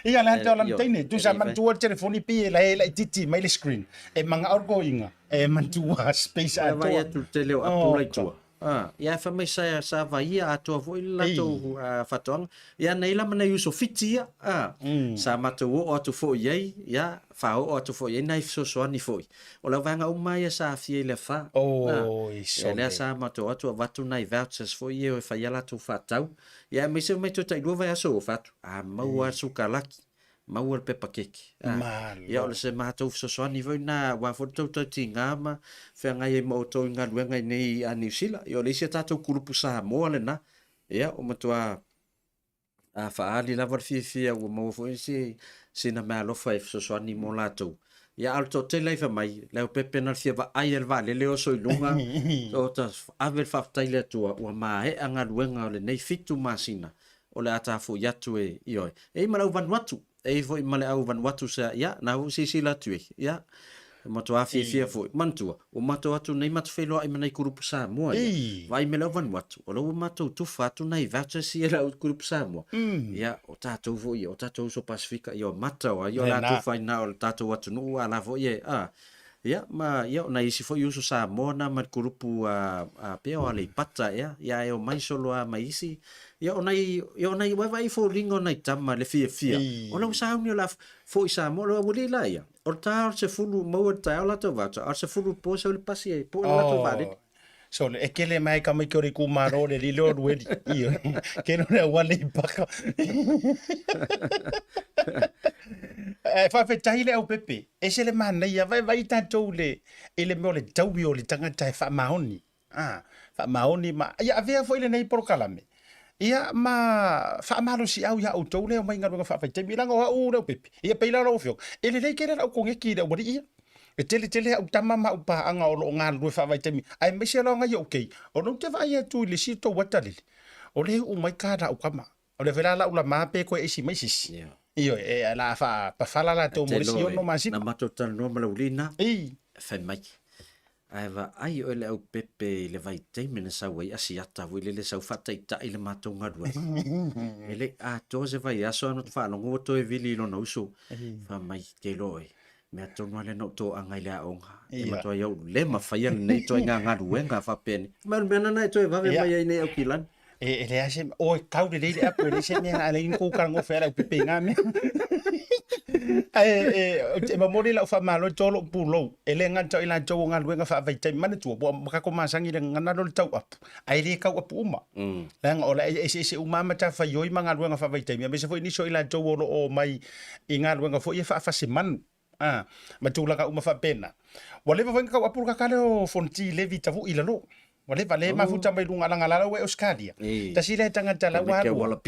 Ia, le ata o lana teine, tusa manatua le telefoni pei e lae laitiiti mai le screen. E manao le toeaina, e manatua space Ua atoa. vaai atu i le tele o apu la i tua. Ah, ia fai mai sa, sa vaia atoa foi le latou ah, faatoaga. Ia nei la ma nai uso Fiti ia, ah, sa matou oo atu foi i ai, ia, faaoo atu foi i ai nai fesoasoani foi. O le vaega uma ia sa aafia i le afa. Ah, Oi, ia sole. lea sa matou atu avatu nai vouchers foi ia e fai ai latou faatau. Ia aemaise mai toe tailua vaiaso ua fai atu, a maua lava le sukalaki, maua le pepa keke. Ah, Malo. ia o le se matou fesoasoani foi lena aua foi le tou tautiga ma feagai ai ma outou i galuega i nei a Niu Sila. Ia o le isi a tatou kulupu Samoa lena. Ia ua matua a faaali lava le fiafia ua maua foi se sina meaalofa e fesoasoani mo latou. Ia a o le toatele ai fai mai, le aupepe na o le fia vaai lava i le vaalele oso i luga, o ta ave le faafetai i le Atua ua maea galuega o lenei fitu masina o le a tafo'i atu e, ioe. E i ai ma le au Vanuatu, e i ai foi ma le au Vanuatu sa, ia, na foi silasila atu i ai, ia, e matua fiafia foi. Manatua, ua matou atu nei matou feiloai ma nai kulupu Samoa ia, vaai mai le au Vanuatu, o la ua matou tufa atu nai vouchers ia i le au kulupu Samoa. Ia, o tatou foi ia, o tatou uso Pasefika, ia o mata o ai o latou faina o le tatou atunuu, a la foi e, a, Ia, ma, ia, o nai isi foi uso Samoa na ma le kulupu a, a pea o Aleipata ea, ia ae omai solo a mai isi, ia o nai, ia o nai, ua vaai foliga o nai tama le fiafia, o lau sauni o le a foi i Samoa, o le aualii la ia, o le ta o le sefulu, maua i le taeao latou voucher, a o le sefulu i le po sau le pasi e pue le latou vaalele. Sole, e kele mai ka mai ke ore ku maro le lilo o rueri. Io, ke no le auale i paka. E whawhetahi le au pepe. E se le manaia, vai vai tātou le, e le mea o le taui o le tangata e whaamaoni. Ah, whaamaoni ma, ia avea foi lenei polokalame. Ia ma faamalosiau iā outou lea omai i galuega faavaitaimi, leaga o au Leaupepe, ia pei la lau Afioga, e lelei tele lau koneti i le aualii ia. E tele tele au tama ma au paaga o lo o galulue faavaitaimi, aemaise lava nai ou keiki, ona ou te vaai atu i le isi tou atalele, o lea e uu mai card a au tama. O lea foi la lau lama pe toe aisi mai se isi. Ia. Ioe, e la faapafala latou mo le isi ono masina. Na matou talanoa ma Laulina, Ei. fai mai, ae vaai oe le aupepe i le vaitaimi na sau ai Asiata foi lele sau faataitai le matou galuega. E le i atoa se vaiaso ae na faalogo ua toe vili i lona uso. Fai mai, te iloa oe, mea tonu lava lea na ou toaga i le aoga. E matuai ou le mafaia lenei ituaiga galuega faapenei. Ma o le mea lena e toe vave mai ai nei Aukilani. E leai se o e kau lelei le apu e leai se mea na alai ni kou kalagofe ala upepe i ngā mea. Ae e momoli lau faamalo i tō lou pulou, e le gata o i latou o galuega faavaitaimi, manatua ua tatou masani i le gagana lea o le tauapu, ae le tauapu uma. Leaga o le eseese uma lava matafaioi ma galuega faavaitaimi, aemaise foi nisi o i latou o lo o omai i galuega foi ia faafasemanu. A, ma tulaga uma faapena. Ua leva foi na tau apu le kaka lea o Fonoti Levi Tavu'i i lalo. Ua leva le mafuta mai luga laga la ua i Australia. Tasi lea tagata la ua alu.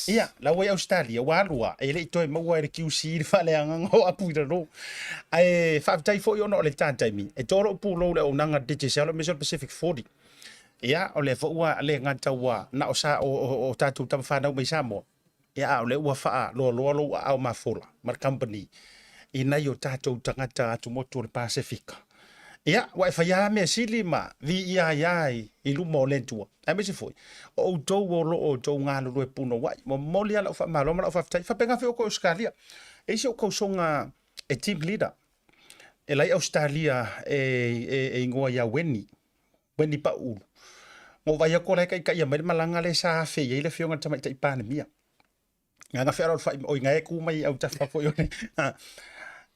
Ia, la ua i Australia, ua alu lava, e le i toe maua e le QC le faaleagaga o apu i lalo. Ae faafetai foi ona o le ta taimi, e toa lou pulou i le auaunaga a le Digicel aemaise o le Pacific 40. Ia, o lea foi ua le gata ua na o sa o tatou tama fanau mai Samoa, Ia, a o lea ua faaloaloa lou aao mafola ma le company i nai o tatou tagata atumotu o le Pasefika. Ia, ua e faia lava mea sili ma viia ai lava i luma o le Atua. Aemaise foi, o outou o lo o outou galulue punouai. Momoli lava lau faamalo ma lau faafetai. E faapena foi outou i Ausetalia. E i ai si ou tausoga e team leader, e la i Ausetalia e igoa ia Weni. Weni Pauulu. Na ou vaai atu o la e taitaia mai le malaga lea sa afe i ai le Afioga i le Tamaitai Palemia. Agaga fealoalofai, oi na e tu mai i autafa foi o le...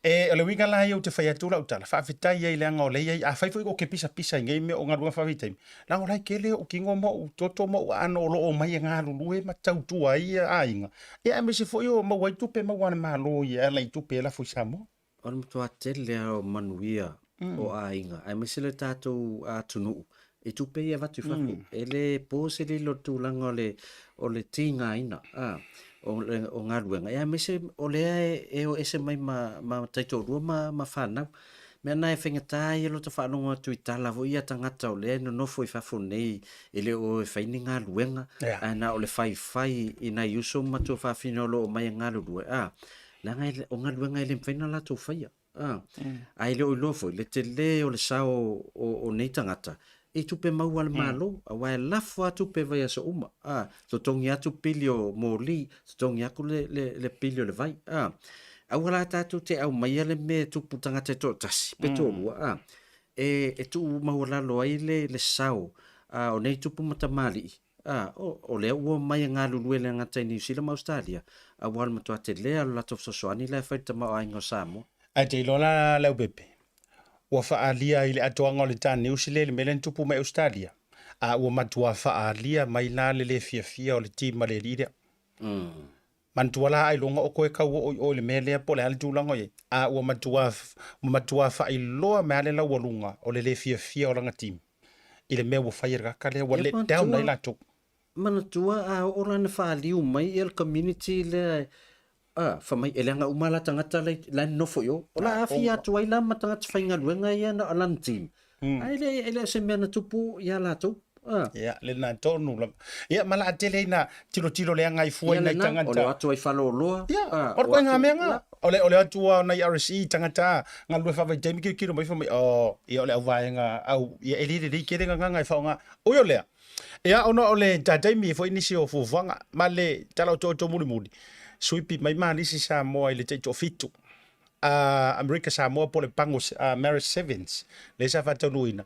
E, o le uiga la ia ou te fai atu lau tala, faafetai ai leaga o lea e i ai, afai foi ou te pisapisa i nei mea o galuega faavaitaimi, leaga o la e tele ou tino ma ou toto ma ou aano o lo o omai e galulue ma tautua ai aiga, ia aemaise foi o maua ai tupe maua a le Malo e ala i tupe e lafo i Samoa. O le matua tele lava o manuia o aiga, aemaise le tatou atunuu i tupe ia e avatu i fafo. E le po se lilo i le tulaga o le, o le tigaina o, o galuega, ia aemaise o lea e o ese mai ma, ma taitoalua ma, ma fanau. Mea na e faigata ai lo ta faalogo atu i tala foi ia tagata o lea e nonofo i fafo nei e le o e fai ni galuega, ae na o le faifai i nai uso ma tuafafine o lo o omai e galulue, a, Leaga e, o galuega e le mafai ona latou faia. A, ae le o iloa foi le tele o le sao o, o nei tagata i tupe maua a le Malo, aua e lafo lava tupe i vaiaso uma. A, totogi atu pili o moli, totogi atu le, le, le pili o le vai. A, aua la tatou te aumaia le mea e tupu i le tagata e toatasi pe toalua, a, e, e tuumaualalo ai le, le sao a, o nei tupu ma tamalii Ā, o, o lea ua omai e galulue le gata i Niu Sila ma Ausetalia, aua o le matua tele lava o le latou fesoasoani la e fai i le tamaoaiga o Samoa. Ae te iloa la Leaupepe, ua faaalia i le atoaga o le ta news lea i le mea lea na tupu mai Ausetalia, a ua matua faaalia mai la le le fiafia o le team a le alii lea. Manatua la ailoga o toe tau oo i o i le mea lea po o le a le tulaga o i ai, a ua matua, ua matua faailoa mai lava le laualuga o le le fiafia o lana team i le mea ua fai e le tagata lea, ua let down ai latou. Manatua a oo la ina faaliu mai ia le community lea, a, fai mai e leaga uma la tagata la e nonofo i o, o le a aafia atu ai la ma tagata faigaluega ia na o lana team. Ae le, e le o se mea na tupu ia latou. Ah. Ia, le na tonu lava. Ia, ma la tele ina tilotilo leaga i fua i nai tagata. O le o atu ai faleoloa. Ia, o le koinga mea nga. O le, o le atu a nai RSE tagata galulue faavaitaimi kilokilo mai fai mai, oh, ia o le auvaega au, ia e le lelei tele gagaga e faaaoga. Ui o lea, ia ona o le ta taimi foi nisi o fuafuaga, ma le tala otooto mulimuli, suipi mai Malisi Samoa i le taitoafitu. a Amerika Samoa po o le Pago Marist Sevens, lea sa faataunuuina.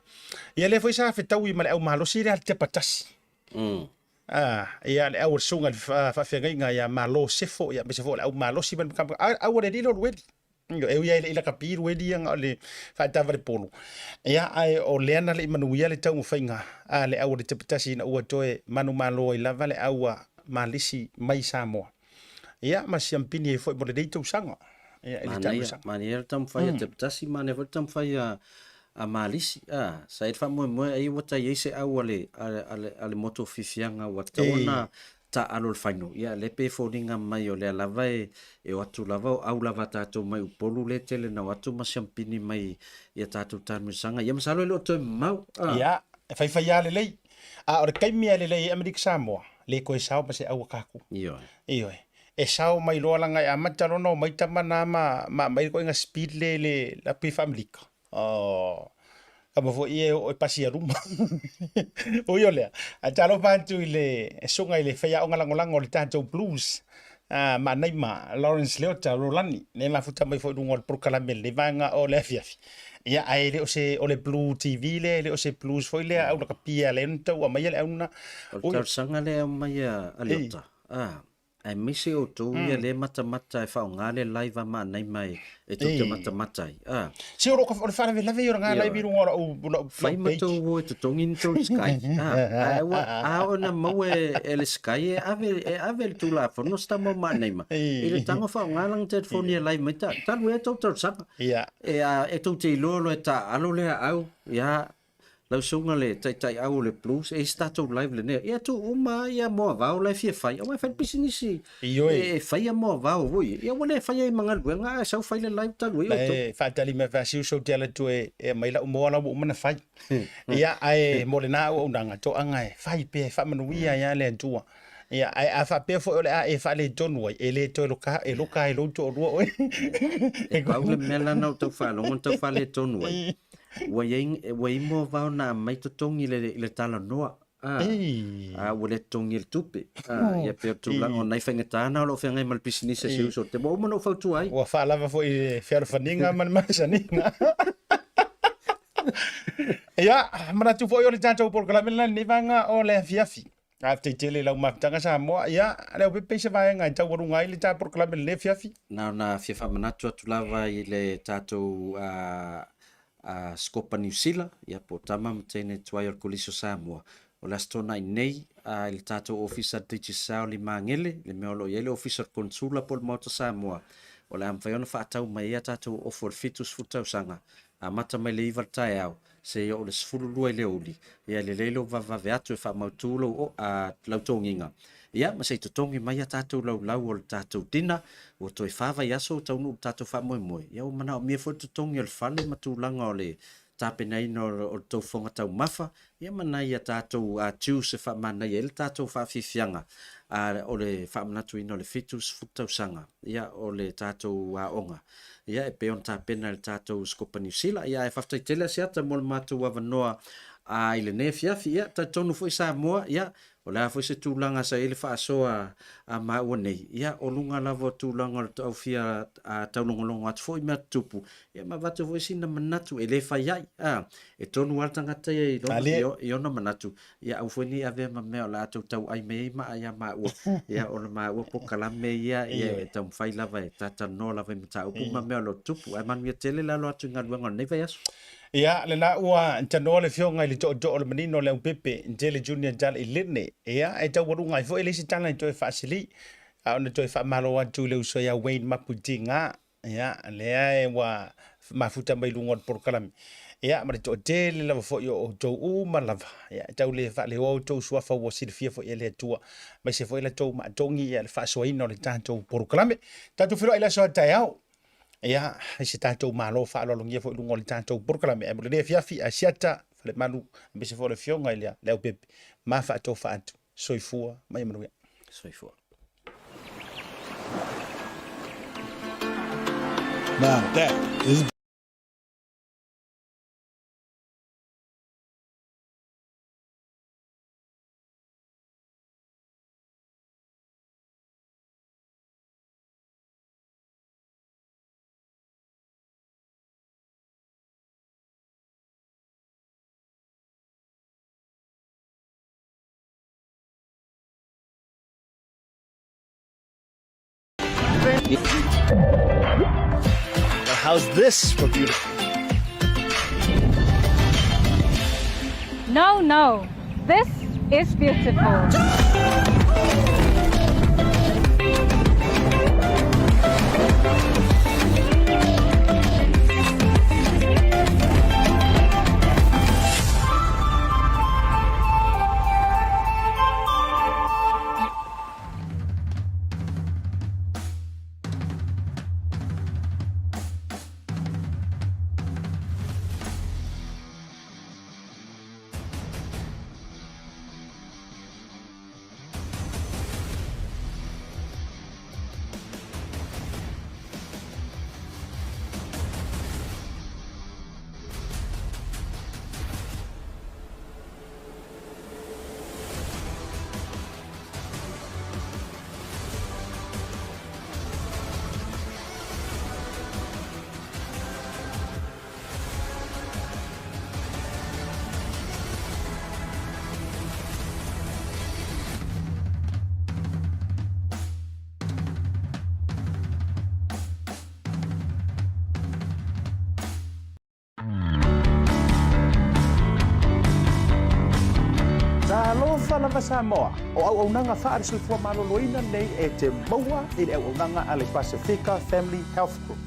Ia lea foi sa fetaui ma le au malosi lea a le Tepa Tasi. Ia le au o le susuga i le faafeagaiga ia Malo Sefo, ia aemaise foi o le au malosi ma le Matagaluega. Au a le alii lea o Lueli. E ui lava e le i lakapi Lueli ia na o le faatavale polo. Ia ae o lea na le i manuia le taumafaiga a le au a le Tepa Tasi ina ua toe manumalo ai lava le au a Malisi mai Samoa. Ia, ma siampini ai foi mo lenei tausaga. Ia, i le Manaia, manaia le taumafai a Tepatasi, manaia foi le taumafai a, a Malisi. A, sa i ai le faamoemoe ai ua tai ai se au a le, a, a le, a le motu o Fifiaga ua tatau ona taaalo i le final. Ia lea pei e foliga mai o lea lava e e o atu lava o au lava a tatou mai Upolu lea e tele na o atu ma siampini mai i a tatou taamilosaga. Ia masalo e le o toe mamao. Ah. Ia, e faifai lava lelei. A o le taimi lava lelei ai Amerika Samoa, le toe sao ma se au a tatou. Ioe. Ioe. E sao mai loa leaga e amata loa ona omai tama na ma ma aumai le ituaiga speed lea i le api faa-Amerika. Oh, kama foi e oo e pasi ia luma. Ui o lea, ae talofa atu i le susuga i le faiaoga lagolago o le tatou Blues, a Manaima Lawrence Leota Rolani, lea e mafuta mai foi i luga o le polokalame i lenei vaega o le afiafi. Ia, ae le o se, o le Blue TV lea, e le o se Blues foi lea au lakapi e ala ai ona tau aumaia le au lena. O le talosaga lea e aumai a Leota, a, Aemaise outou ia lea matamata e faaaoga le live a Manaima e tou te matamata ai. A. Se o lo o le faalavelave ia o lena live i luga o lau o lau Fai ma tou o e totogi ni tou Sky. A, ae ua a oo ina maua e le Sky e ave e ave le Tulafono se tama o Manaima i le tago faaaoga lana telefoni e live mai ta talu ea tou talosaga. E a e tou te iloa loa e taaalo le aau ia Lau susuga le taitai au o le Blues, e i ai se tatou live lenei. Ia tuu uma lava ia moavao la e fia fai, aua e fai le pisinisi Ioe. e faia moavao foi. Ia ua le faia ai ma galuega ae sau fai le live talu ai outou. E faatali mai Faasiuso ou te alu atu e aumai lau moa la ua uma ona fai. Ia ae mo lena auaunaga, toaga e fai pea e faamanuia ai lava le Atua. Ia ae a faapea foi o le a e faaletonu ai, e le toe loka, e loka ai lou toalua oe. E pau le mea la na ou tau faalogo na tau faaletonu ai, Ua iai, ua iai moavao na aumai totogi i le, i le talanoa. A, a ua le totogi i le tupe. A, ia pei o le tulaga o nai faigata na o lo o feagai ma le pisinisi a si uso. Te ua uma ona ou fautua ai. Ua faalava foi i le fealofaniga ma le masaniga. Ia, manatu foi o le tatou polokalame lena i lenei vaega o le afiafi. Faafetai tele i lau mafutaga Samoa. Ia, Leaupepe i se vaega e taualuga ai le ta polokalame i lenei afiafi. Na ona fia faamanatu atu lava i le tatou Sikopa Niu Sila, ia po o tama ma teine tuai o le Kolisi o Samoa. O le Aso Toonai nei i le tatou Ofisa Digicel i Magele, le mea o lo o i ai le Ofisa o le Konesula po o le Maota Samoa, o le a mafai ona faatau mai ai a tatou ofo i le 70 tausaga, amata mai le 9 i le taeao seia oo i le 12 i le aoauli, ia e lelei lou vavevave atu e faamautu lou, a, lau togiga, ia ma se i totogi mai a tatou laulau o le tatou dinner, ua toe fa vaiaso ua taunuu i le tatou faamoemoe, ia ua manaomia foi le totogi o le fale ma tulaga o le tapenaina o le tou fofoga taumafa, ia ma nai a tatou juice e faamanaia ai le tatou faafiafiaga, a, o le faamanatuina o le 70 tausaga, ia, o le tatou aoga. Ia, e pei ona tapena e le tatou Sikopa Niu Sila. Ia, ae faafetai tele Asiata mo le matou avanoa a i lenei afiafi. Ia, talitonu foi Samoa, ia, o le a foi se tulaga sa i ai le faasoa a maua nei, ia, o luga lava o tulaga o le au fia taulogologo atu foi i mea tutupu, ia ma avatu foi sina manatu e le fai ai, a, e tonu lava le tagata ia i lona, i ona manatu, Ia aua foi ne i avea ma mea o le a tou tauai mai ai maa ia maua. Ia ona maua polokalame ia, ia e taumafai lava e talatalanoa lava i mataupu ma mea o lo o tutupu. Ae manuia tele le alo atu i galuega o lenei vaiaso. Ia, lena ua tanoa le Afioga i le Tootoo o le Manino o Leaupepe, Ntele Junior Tala i Lene. Ia, e taualuga ai foi le isi tala e toe faasili, a ona toe faamalo atu i le uso ia Wayne Mapu Tiga, Ia, lea e ua mafuta mai luga o le polokalame. Ia, ma le toatele lava foi o outou uma lava. Ia, e tau le faaleoa outou suafa ua silafia foi e le Atua. Aemaise foi la tou maatogi ia le faasoaina o le tatou polokalame. Tatou feiloai i le aso a taeao. Ia, i se tatou Malo faaaloalogia foi i luga o le tatou polokalame. Ae mo lenei afiafi, Asiata, Falemalu, aemaise foi o le Afioga i le Leaupepe, ma faatofa atu. Soifua ma ia manuia. Soifua. Now that is Now how's this for beautiful? No, no. This is beautiful. Talofa lava Samoa, o auaunaga faale-soifua maloloina nei e te maua i le auaunaga a le Pasefika Family Health Group.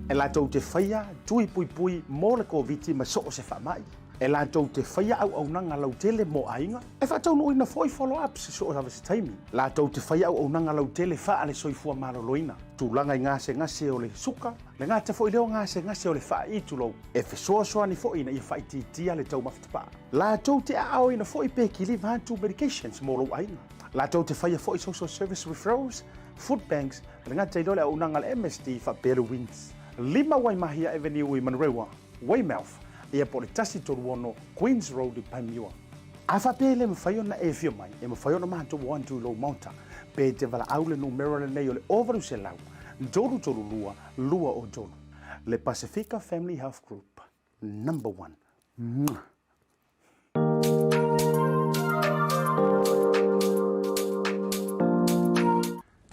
E latou te faia tui puipui mo le Koviti ma so o se faamai. E latou te faia auaunaga lautele mo aiga, e faataunuuina foi follow-ups i so o lava se taimi. Latou te faia auaunaga lautele faale-soifua maloloina, tulaga i gasegase o le suka, le gata foi lea o gasegase o le faai tulou, e fesoasoani foi ina ia faaitiitia le taumafa tapaa. Latou te aaoina foi pe kiliva atu medications mo lou aiga. Latou te faia foi social service referrals, food banks, le gata i lea o le auaunaga a le MSD faapea le WINZ. 5 Waimahia Avenue i Manurewa, Weymouth, ia po o le 136 Queens Road i Panmure. A faapea e le mafai ona e afio mai, e mafai ona matou o atu i lou maota, pe te valaau le numera lenei o le 800 332 203. Le Pasifika Family Health Group, number one. Mwah.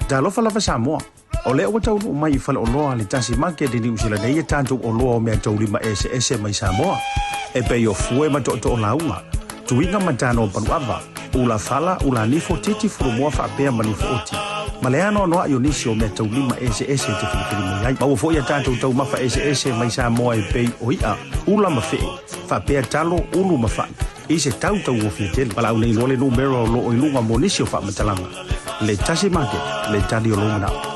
Talofa lava Samoa. O lea ua taunuu mai i faleoloa le Tasi Market i Niu Sila nei e tatou oloa o meataulima eseese mai Samoa, e pei o fue ma tootoo lauga, tuiga ma tano o paluava, ula fala, ula nifo, titi fulumoa faapea ma nifo oti. Ma le anoanoai o nisi o meataulima eseese e te filifili mai ai. Maua foi a tatou taumafa eseese mai Samoa e pei o i'a, ula ma fe'e, faapea talo, ulu ma fa'i, i se tau tauofie tele. Valaau nei loa le numera o lo o i luga mo nisi o faamatalaga. Le Tasi Market, le tali o lou manao.